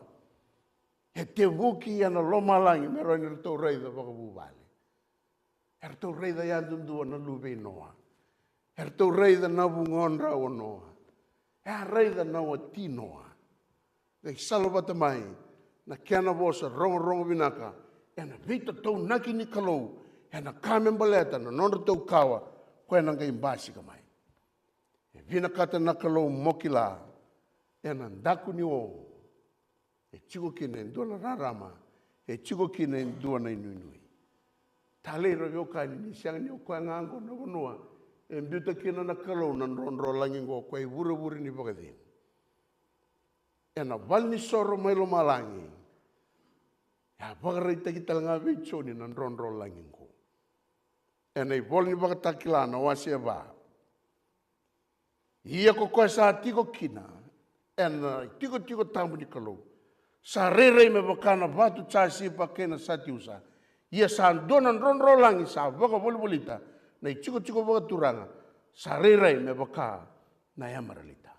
e tevuki ena lomalagi me rawa ni ratou raica vakavuvale. Eratou raica yadudua na luve i Noa. Eratou raica na vugodrau o Noa. E a raica na wati Noa. Qai salavata mai na kena vosa rogorogo vinaka ena veitataunaki ni Kalou, ena ka me baleta na nodratou kawa, koya na qai basika mai. E vinakata na Kalou mo kila, ena daku ni o e tiko kina e dua na rarama, e tiko kina e dua na inuinui. Talei ra veiwekani, ni sega ni o koya ga oqo na vanua e biuta kina na Kalou na drodrolagi oqo, koya e ivurevure ni vakacegu. Ena valenisoro mai lomalagi, e a vakaraitaki tale ga vei Joni na drodrolagi oqo. Ena ivola ni Vakatakila na wase e va. Ia ko koya sa tiko kina ena itikotiko tabu ni Kalou, sa rairai me vaka na vatu jasipa kei na satiusa. Ia sa dua na drodrolagi sa vakavolivolita na itikotiko vakaturaga, sa rairai me vaka na emeralita.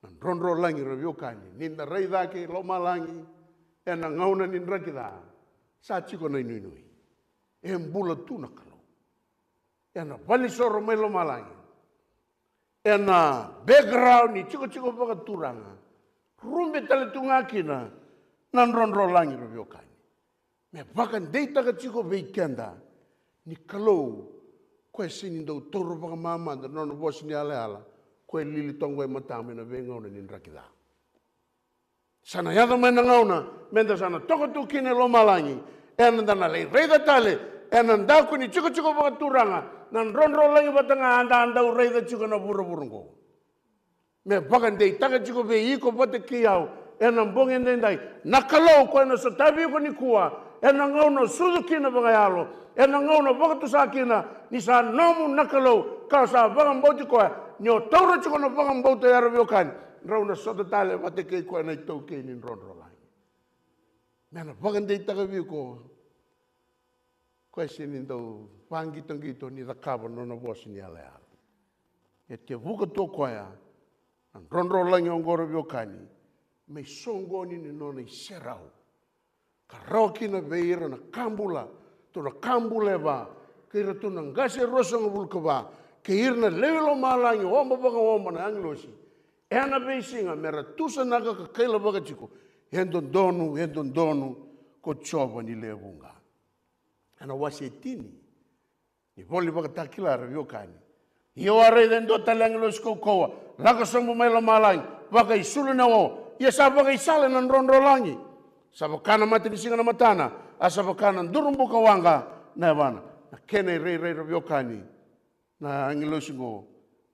Na drodrolagi ra veiwekani, ni da rai cake i lomalagi ena gauna ni draki ca, sa tiko na inuinui. E bula tu na Kalou. Ena valenisoro mai lomalagi, ena background ni tikotiko vakaturaga, rube tale tu ga kina na drodrolagi ra veiwekani. Me vakadeitaka tiko vei keda ni Kalou, koya sega ni dau taura vakamamada na nona vosa ni yalayala, koya e lili toka e matamu ena veigauna ni draki ca. Sa na yaco mai na gauna meda sa na toka tu kina e lomalagi, eda na lai raica tale ena daku ni tikotiko vakaturaga na drodrolagi vata ga eda dau raica tiko ena vuravura oqo. Me vakadeitaka tiko vei iko vata kei au ena bogi edaidai na Kalou, koya na sotavi iko nikua ena gauna o sucu kina vakayalo, ena gauna o vakatusa kina ni sa nomu na Kalou, ka sa vakabauti koya, ni o taura tiko na vakabauta ya ra veiwekani, drau na sota tale vata kei koya na itaukei ni drodrolagi. Me na vakadeitaka vei iko, koya sega ni dau vaqitoqito ni cakava na nona vosa ni yalayala. E tevuka tu o koya na drodrolagi oqo ra veiwekani, me isoqoni ni nona iserau, ka rawa kina vei ira na ka bula, tou na ka bula e va, kei iratou na qase e ruasagavulu ka va, kei ira na lewe i lomalagi oba vakaoba na agilosi, ena veisiga me ra tusanaka ka kailavaka tiko, e dodonu, e dodonu ko Jiova ni lewe vuqa. Ena wase e tini ni vola ni Vakatakila ra veiwekani. Ia au a raica e dua tale agilosi kaukauwa lako sobu mai lomalagi, vakaisulu ena o, ia sa vakaisala ena drodrolagi. Sa vaka na matanisiga na matana, a sa vaka na duru buka waqa na yavana. Na kena irairai ra veiwekani, na agilosi oqo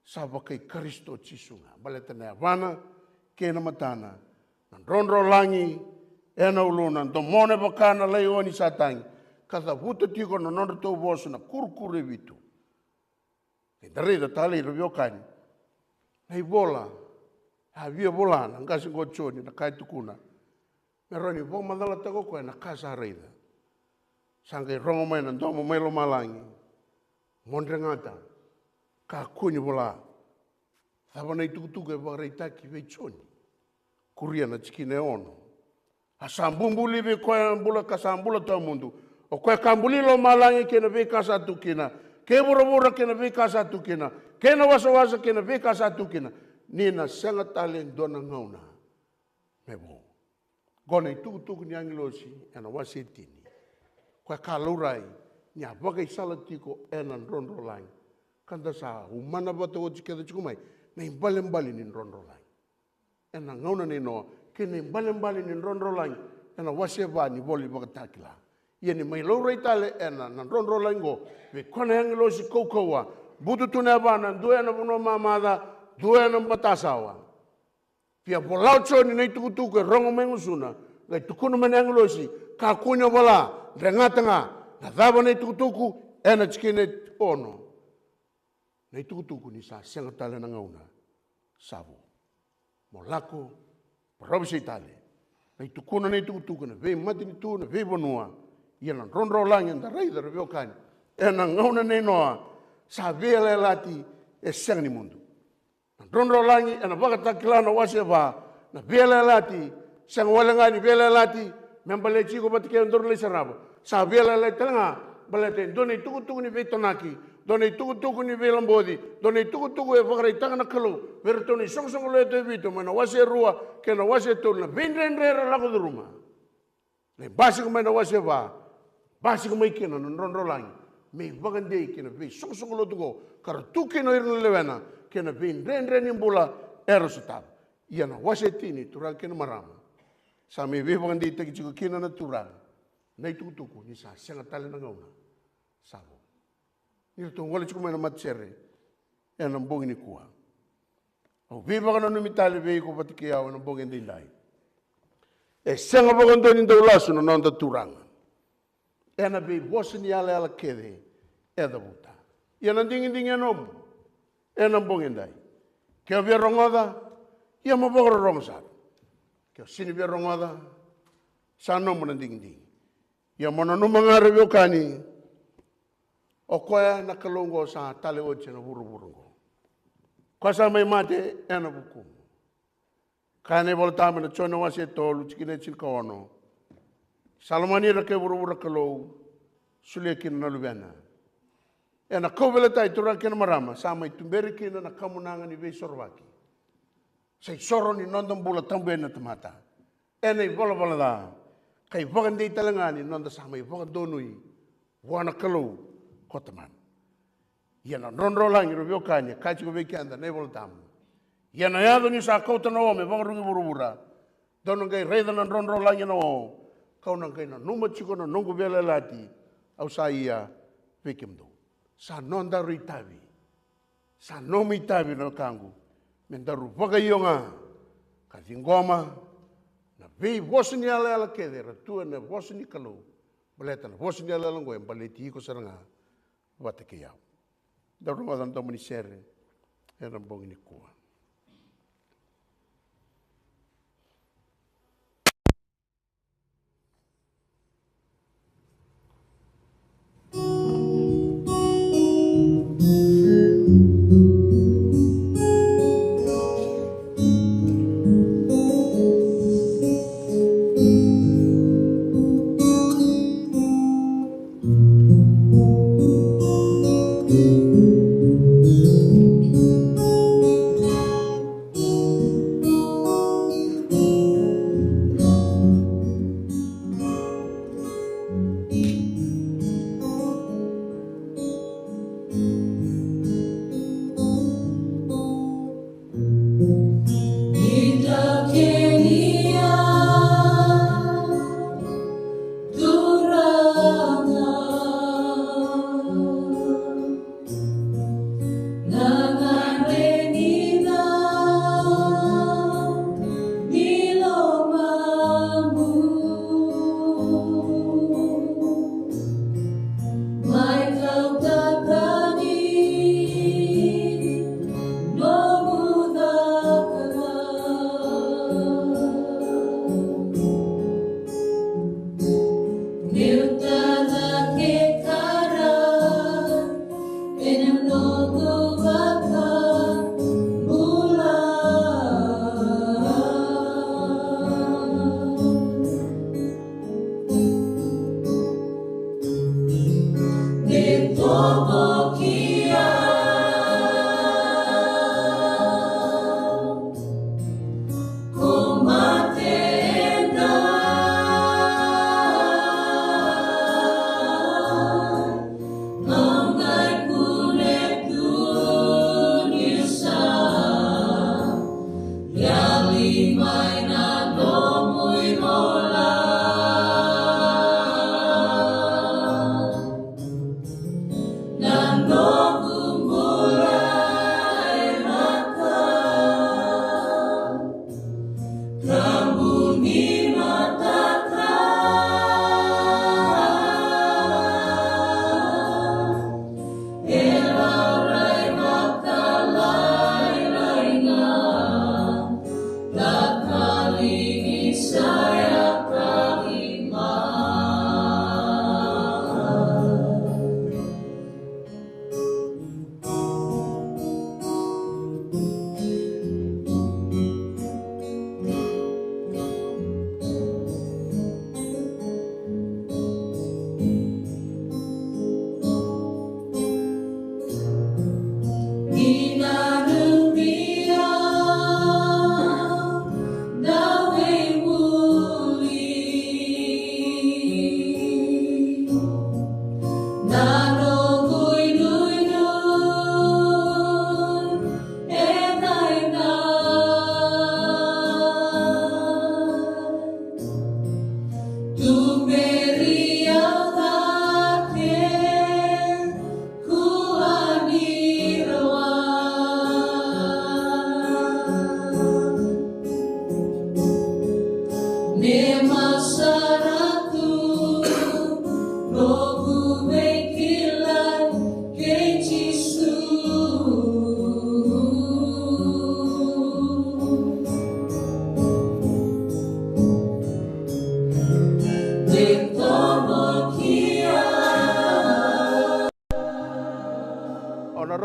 sa vakai Karisito Jisu ga, baleta na yavana kei na matana, na drodrolagi ena uluna, domona e vaka na laioni sa tagi, ka cavuta tiko na nodratou vosa na kurukuru e vitu. Eda raica tale ra veiwekani na ivola a via vola na qase oqo o Joni, na ka e tukuna, me rawa ni vakamacalataka o koya na ka sa raica. Sa qai rogo mai na domo mai lomalagi, mo dregata, kakua ni vola. Cava na itukutuku e vakaraitaki vei Joni? Kuria na tikina e ono. A sa bubului vei koya na bula ka sa bula tawamudu, o koya ka buli lomalagi kei na veika sa tu kina, kei vuravura kei na veika sa tu kina, kei na wasawasa kei na veika sa tu kina, ni na sega tale e dua na gauna me vo. Qo na itukutuku ni agilosi ena wase e tini, koya ka laurai ni a vakaisala tiko ena drodrolagi. Ka da sa umana vata oti kece tiko mai na ibalebale ni drodrolagi ena gauna nei Noa, kei na ibalebale ni drodrolagi ena wase va ni vola ni Vakatakila. Ia ni mai laurai tale ena, na drodrolagi oqo vei koya na agilosi kaukauwa, butu tu na yavana, dua ena vanua mamaca, dua ena matasawa. Via vola o Joni na itukutuku e rogo mai gusuna, qai tukuna mai na agilosi, kakua ni o vola, dregata ga. Na cava na itukutuku? Ena tikina e ono. Na itukutuku ni sa sega tale na gauna sa vo. Mo lako, parofisai tale. Qai tukuna na itukutuku ena veimatanitu, na veivanua. Ia na drodrolagi eda raica ra veiwekani ena gauna nei Noa, sa veiyalayalati e sega ni mudu. Na drodrolagi ena Vakatakila na wase va, na veiyalayalati, sega wale ga ni veiyalayalati me baleti iko vata kei au, daru lai sarava. Sa veiyalayalati tale ga Baleta e dua na itukutuku ni veitonaki, dua na itukutuku ni veilaboci, dua na itukutuku e vakaraitaka na Kalou vei iratou na isoqosoqo lotu e vitu, mai na wase e rua kei na wase e tolu, na veidredre era lako curuma. Na ibasika mai na wase e va, basika mai kina na drodrolagi me ivakadei kei na veisoqosoqo lotu oqo, ka ra tu kina o ira na lewena kei na veidredre ni bula era sotava. Ia na wase e tini, turaga kei na marama, sa mai veivakadeitaki tiko kina na Turaga na itukutuku ni sa sega tale na gauna sa vo. Ni ratou gole tiko mai na matasere ena bogi nikua. Au veivakananumi tale vei iko vata kei au ena bogi edaidai. E sega vakadua ni dau lasu na noda Turaga ena veivosa ni yalayala kece e cavuta. Ia na digidigi e nomu ena bogi edai. Ke o via rogoca, ia mo vakarorogo sara. Ke o sega ni via rogoca, sa nomu na digidigi. Ia mo nanuma ga, ra veiwekani, o koya na Kalou oqo sa tale oti ena vuravura oqo. Koya sa mai mate ena vukumu. Kaya na iVola Tabu ena Joni na wase e tolu, tikina e tinikaono: Sa lomani ira kei vuravura na Kalou, solia kina na Luvena. Ena kauveilatai, turaga kei na marama, sa mai tuberi kina na kamunaga ni veisorovaki. Sa isoro ni noda bula tabu yani na tamata ena ivalavala ca, ka ivakadei tale ga ni noda sa mai vakadonui vua na Kalou ko Tamana. Ia na drodrolagi, ra veiwekani, e kaya tiko vei keda na iVola Tabu, ia na yaco niu sa kauta na o me vakarugi vuravura, dou na qai raica na drodrolagi ena o, kau na qai nanuma tiko na noqu veiyalayalati au sa ia vei kemudou. Sa nodaru itavi. Sa nomu itavi, na wekaqu, me daru vakaio ga ka ciqoma na veivosa ni yalayala kece era tu ena vosa ni Kalou. Baleta na vosa ni yalayala oqo e baleti iko sara ga vata kei au. Daru rogoca na domo ni sere ena bogi nikua.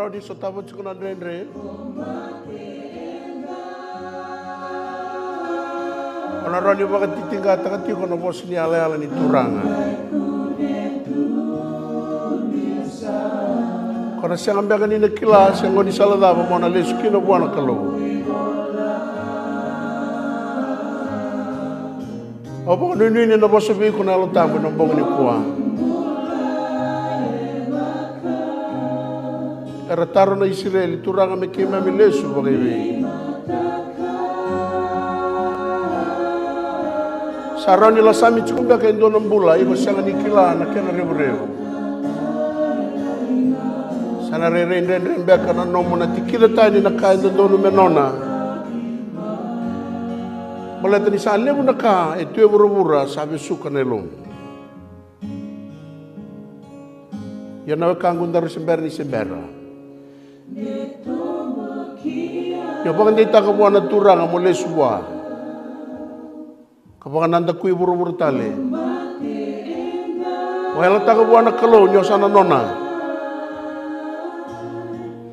Rawa ni sotava tiko na dredre. O na rawa ni vakatitiqataka tiko na vosa ni yalayala ni Turaga. Ko na sega beka ni na kila se qo ni sala cava mo na lesu kina vua na Kalou. Au vakanuinui ni na vosa vei iko na Yalo Tabu ena bogi nikua. Era taro na Isireli, Turaga, me keimami lesu vakaivei? Sa rawa ni lasami tiko beka e dua na bula iko sega ni kila na kena revurevu. Sa na rairai dredre beka na nomu na tikica tani na ka e dodonu me nona. Baleta ni sa levu na ka e tu e vuravura sa vesuka na yalomu. Ia na wekaqu, daru se bera ni se bera. Ia vakadeitaka vua na Turaga mo lesu vua, ka vakanadakui vuravura tale. O yalataka vua na Kalou ni o sa na nona.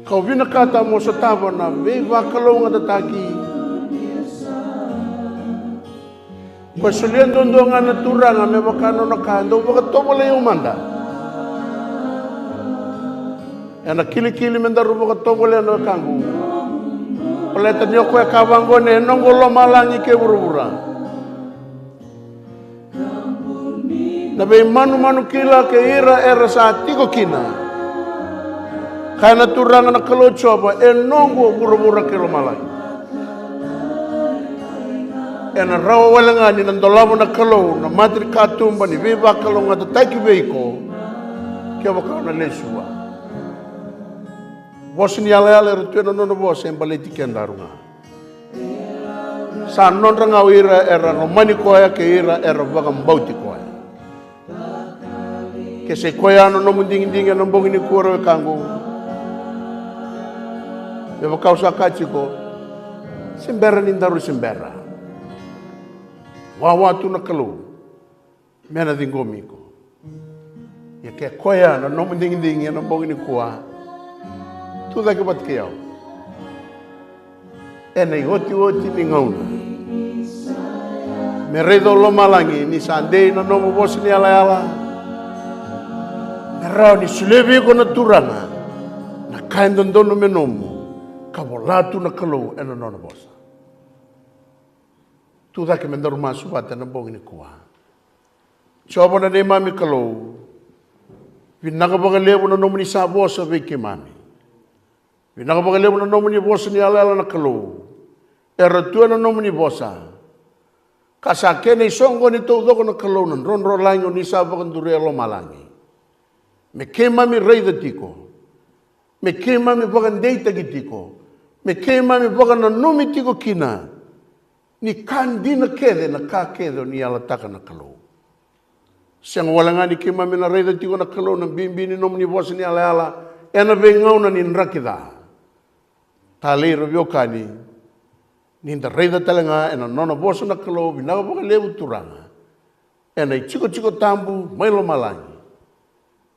Ka o vinakata mo sotava na veivakalougatataki. Ko e solia duadua ga na Turaga me vaka nona ka, dau vakatovolei au mada. Ena kilikili me daru vakatovolea na wekaqu. Baleta ni o koya ka vaqo, e noqu lomalagi kei vuravura. Na veimanumanu kila kei ira era sa tiko kina. Kaya na Turaga na Kalou Jiova, e noqu vuravura kei lomalagi. Ena rawa wale ga ni na dolava na Kalou na matanikatuba ni veivakalougatataki vei iko kevaka o na lesu vua. Vosa ni yalayala era tu ena nona vosa e baleti kedaru ga. Sa nodra ga o ira era lomani koya kei ira era vakabauti koya. Ke sa i koya na nomu digidigi ena bogi nikua, ra wekaqu, me vaka au sa kaya tiko, se bera ni daru se bera. Wawa tu na Kalou me na ciqomi iko. Ia ke koya na nomu digidigi ena bogi nikua, tu cake vata kei au. Ena iotioti ni gauna, me raica o lomalagi ni sa dei na nomu vosa ni yalayala. Me rawa ni solia vei iko na Turaga na ka e dodonu me nomu, ka vola tu na Kalou ena nona vosa. Tu cake me daru masu vata ena bogi nikua. Jiova na neimami Kalou, vinaka vakalevu na nomuni sa vosa vei keimami. Vinaka vakalevu na nomuni vosa ni yalayala na Kalou. Era tu ena nomuni vosa. Ka sa kena isoqoni taucoko na Kalou na drodrolagi o ni sa vakaduria lomalagi. Me keimami raica tiko. Me keimami vakadeitaki tiko. Me keimami vakananumi tiko kina. Ni ka dina kece na ka kece o ni yalataka na Kalou. Sega wale ga ni keimami na raica tiko na Kalou na bibi ni nomuni vosa ni yalayala ena veigauna ni draki ca. Talei ira veiwekani, ni da raica tale ga ena nona vosa na Kalou, vinaka vakalevu Turaga. Ena itikotiko tabu mai lomalagi,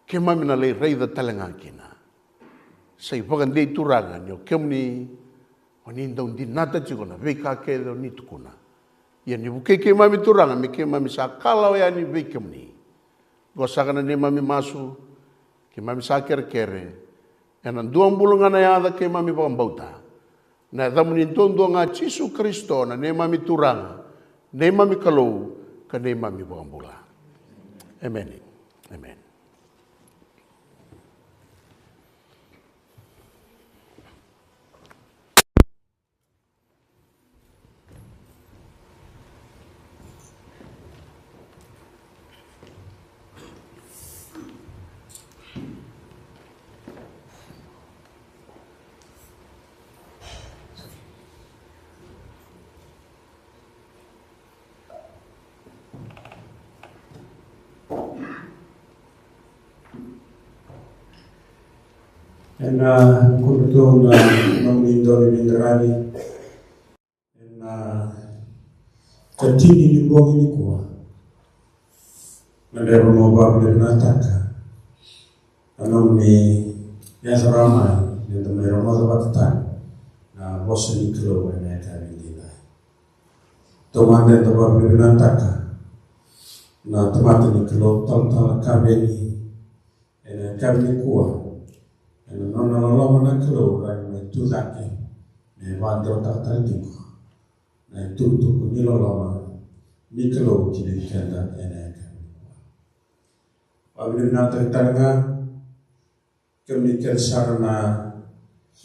keimami na lai raica tale ga kina. Sa ivakadei Turaga ni o kemuni, o ni dau dinata tiko na veika kece o ni tukuna. Ia ni vukei keimami Turaga me keimami sa kalawa yani vei kemuni. Qo saka na neimami masu, keimami sa kerekere ena dua bulu ga na yaca keimami vakabauta. Na yacamuni duadua ga Jisu Karisito na neimami Turaga, neimami Kalou, ka neimami Vakabula. Emeni. Emeni. Ena, ah, kuda tu na nomuni dau ni veiqaravi ena, ah, katini ni bogi nikua. Gadreva mo vakavinavinakataka na nomuni yaco rawa mai Eda mai rogoca vata tale na vosa ni Kalou ena yakavi edaidai. Taumada eda vakavinavinakataka na tamata ni Kalou, Talatala Kaveni, ena yakavi nikua, ena nona loloma na Kalou, rawa ni mai tu cake me vakadewataka tale tiko na itukutuku ni loloma ni Kalou ki vei keda ena yakavi nikua. Vakavinavinakataki tale ga kemuni kece sara na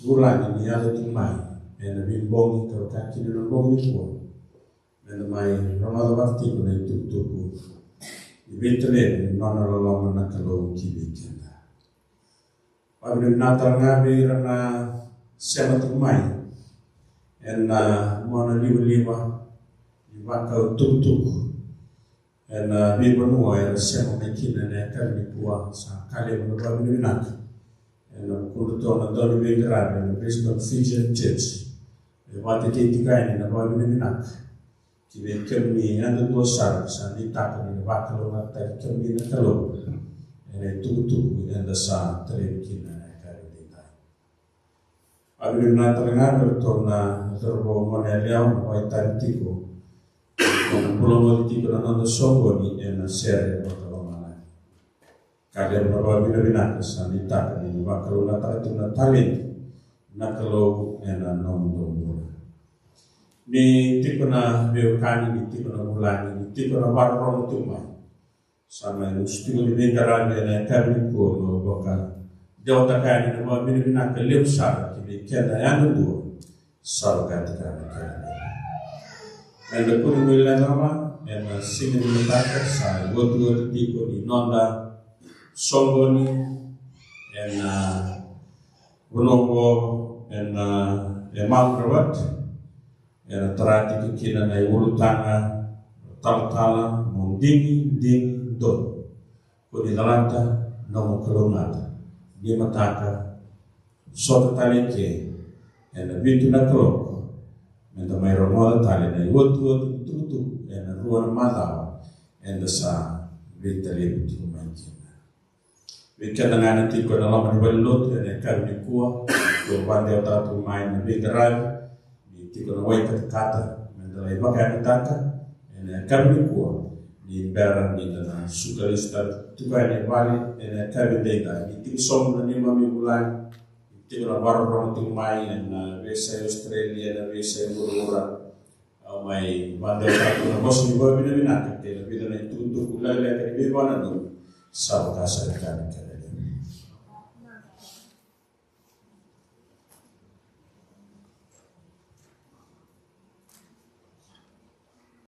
vulagi ni yaco tiko mai ena veibogi ka vaka kina na bogi nikua, meda mai rogoca vata tiko na itukutuku ni veitalevi ni nona loloma na Kalou ki vei keda. Vakavinavinaka tale ga vei ira na sema tiko mai ena mona livaliva ni vakau tukutuku ena veivanua era sema mai kina ena yakavi nikua. Sa ka levu na vakavinavinaka ena vukudratou na dauniveiqaravi ena Brisbane Fijian Church. E vakatetei tiko yani na vakavinavinaka ki vei kemuni yadudua sara sa nuitaka ni na vakalougatataki kemuni na Kalou ena itukutuku eda sa talevi kina ena yakavi edaidai. Vakavinavinaka tale ga vei iratou na cauravou gone yalewa na vakaitavi tiko, na bula moce tiko na noda soqoni ena sere vakalomalagi. Ka levu na vakavinavinaka sa nuitaka ni na vakalougatataka tiko na talenti na Kalou ena nomudou bula. Ni tiko na veiwekani, ni tiko na vulagi, ni tiko na vakarorogo tiko mai, sa mai musu tiko ni veiqaravi ena yakavi nikua, mo vakadewataka yani na vakavinavinaka levu sara ki vei keda yadudua. Sa vakataka na kena eda kune mai Lecava ena siga ni mataka, sa iotioti tiko ni noda soqoni ena vanua oqo ena, e Mount Druitt, ena tara tiko kina na iulutaga talatala mo digidigi donu. Ko ni calata, nomu kalougata ni mataka, sota tale eke ena vitu na kaloko, meda mai rogoca tale na iotioti ni tukutuku ena rua na macawa eda sa veitalevi tiko mai kina. Vei keda ga na tiko ena loma ni valenilotu ena yakavi nikua, ko vakadewataka tiko mai na veiqaravi ni tiko na wai katakata, meda lai vakayagataka ena yakavi nikua, ni bera nida na suka lesu tale tiko yani e vale ena yakavi edaidai. Ni tiko sobu na neimami vulagi, ni tiko na vakarorogo tiko mai ena veiyasai Australia, ena veiyasai vuravura, au mai vakadewataka na vosa ni vakavinavinaka kei na vica na itukutuku lekaleka ni veivakananumi. Sa vaka sara ga na kena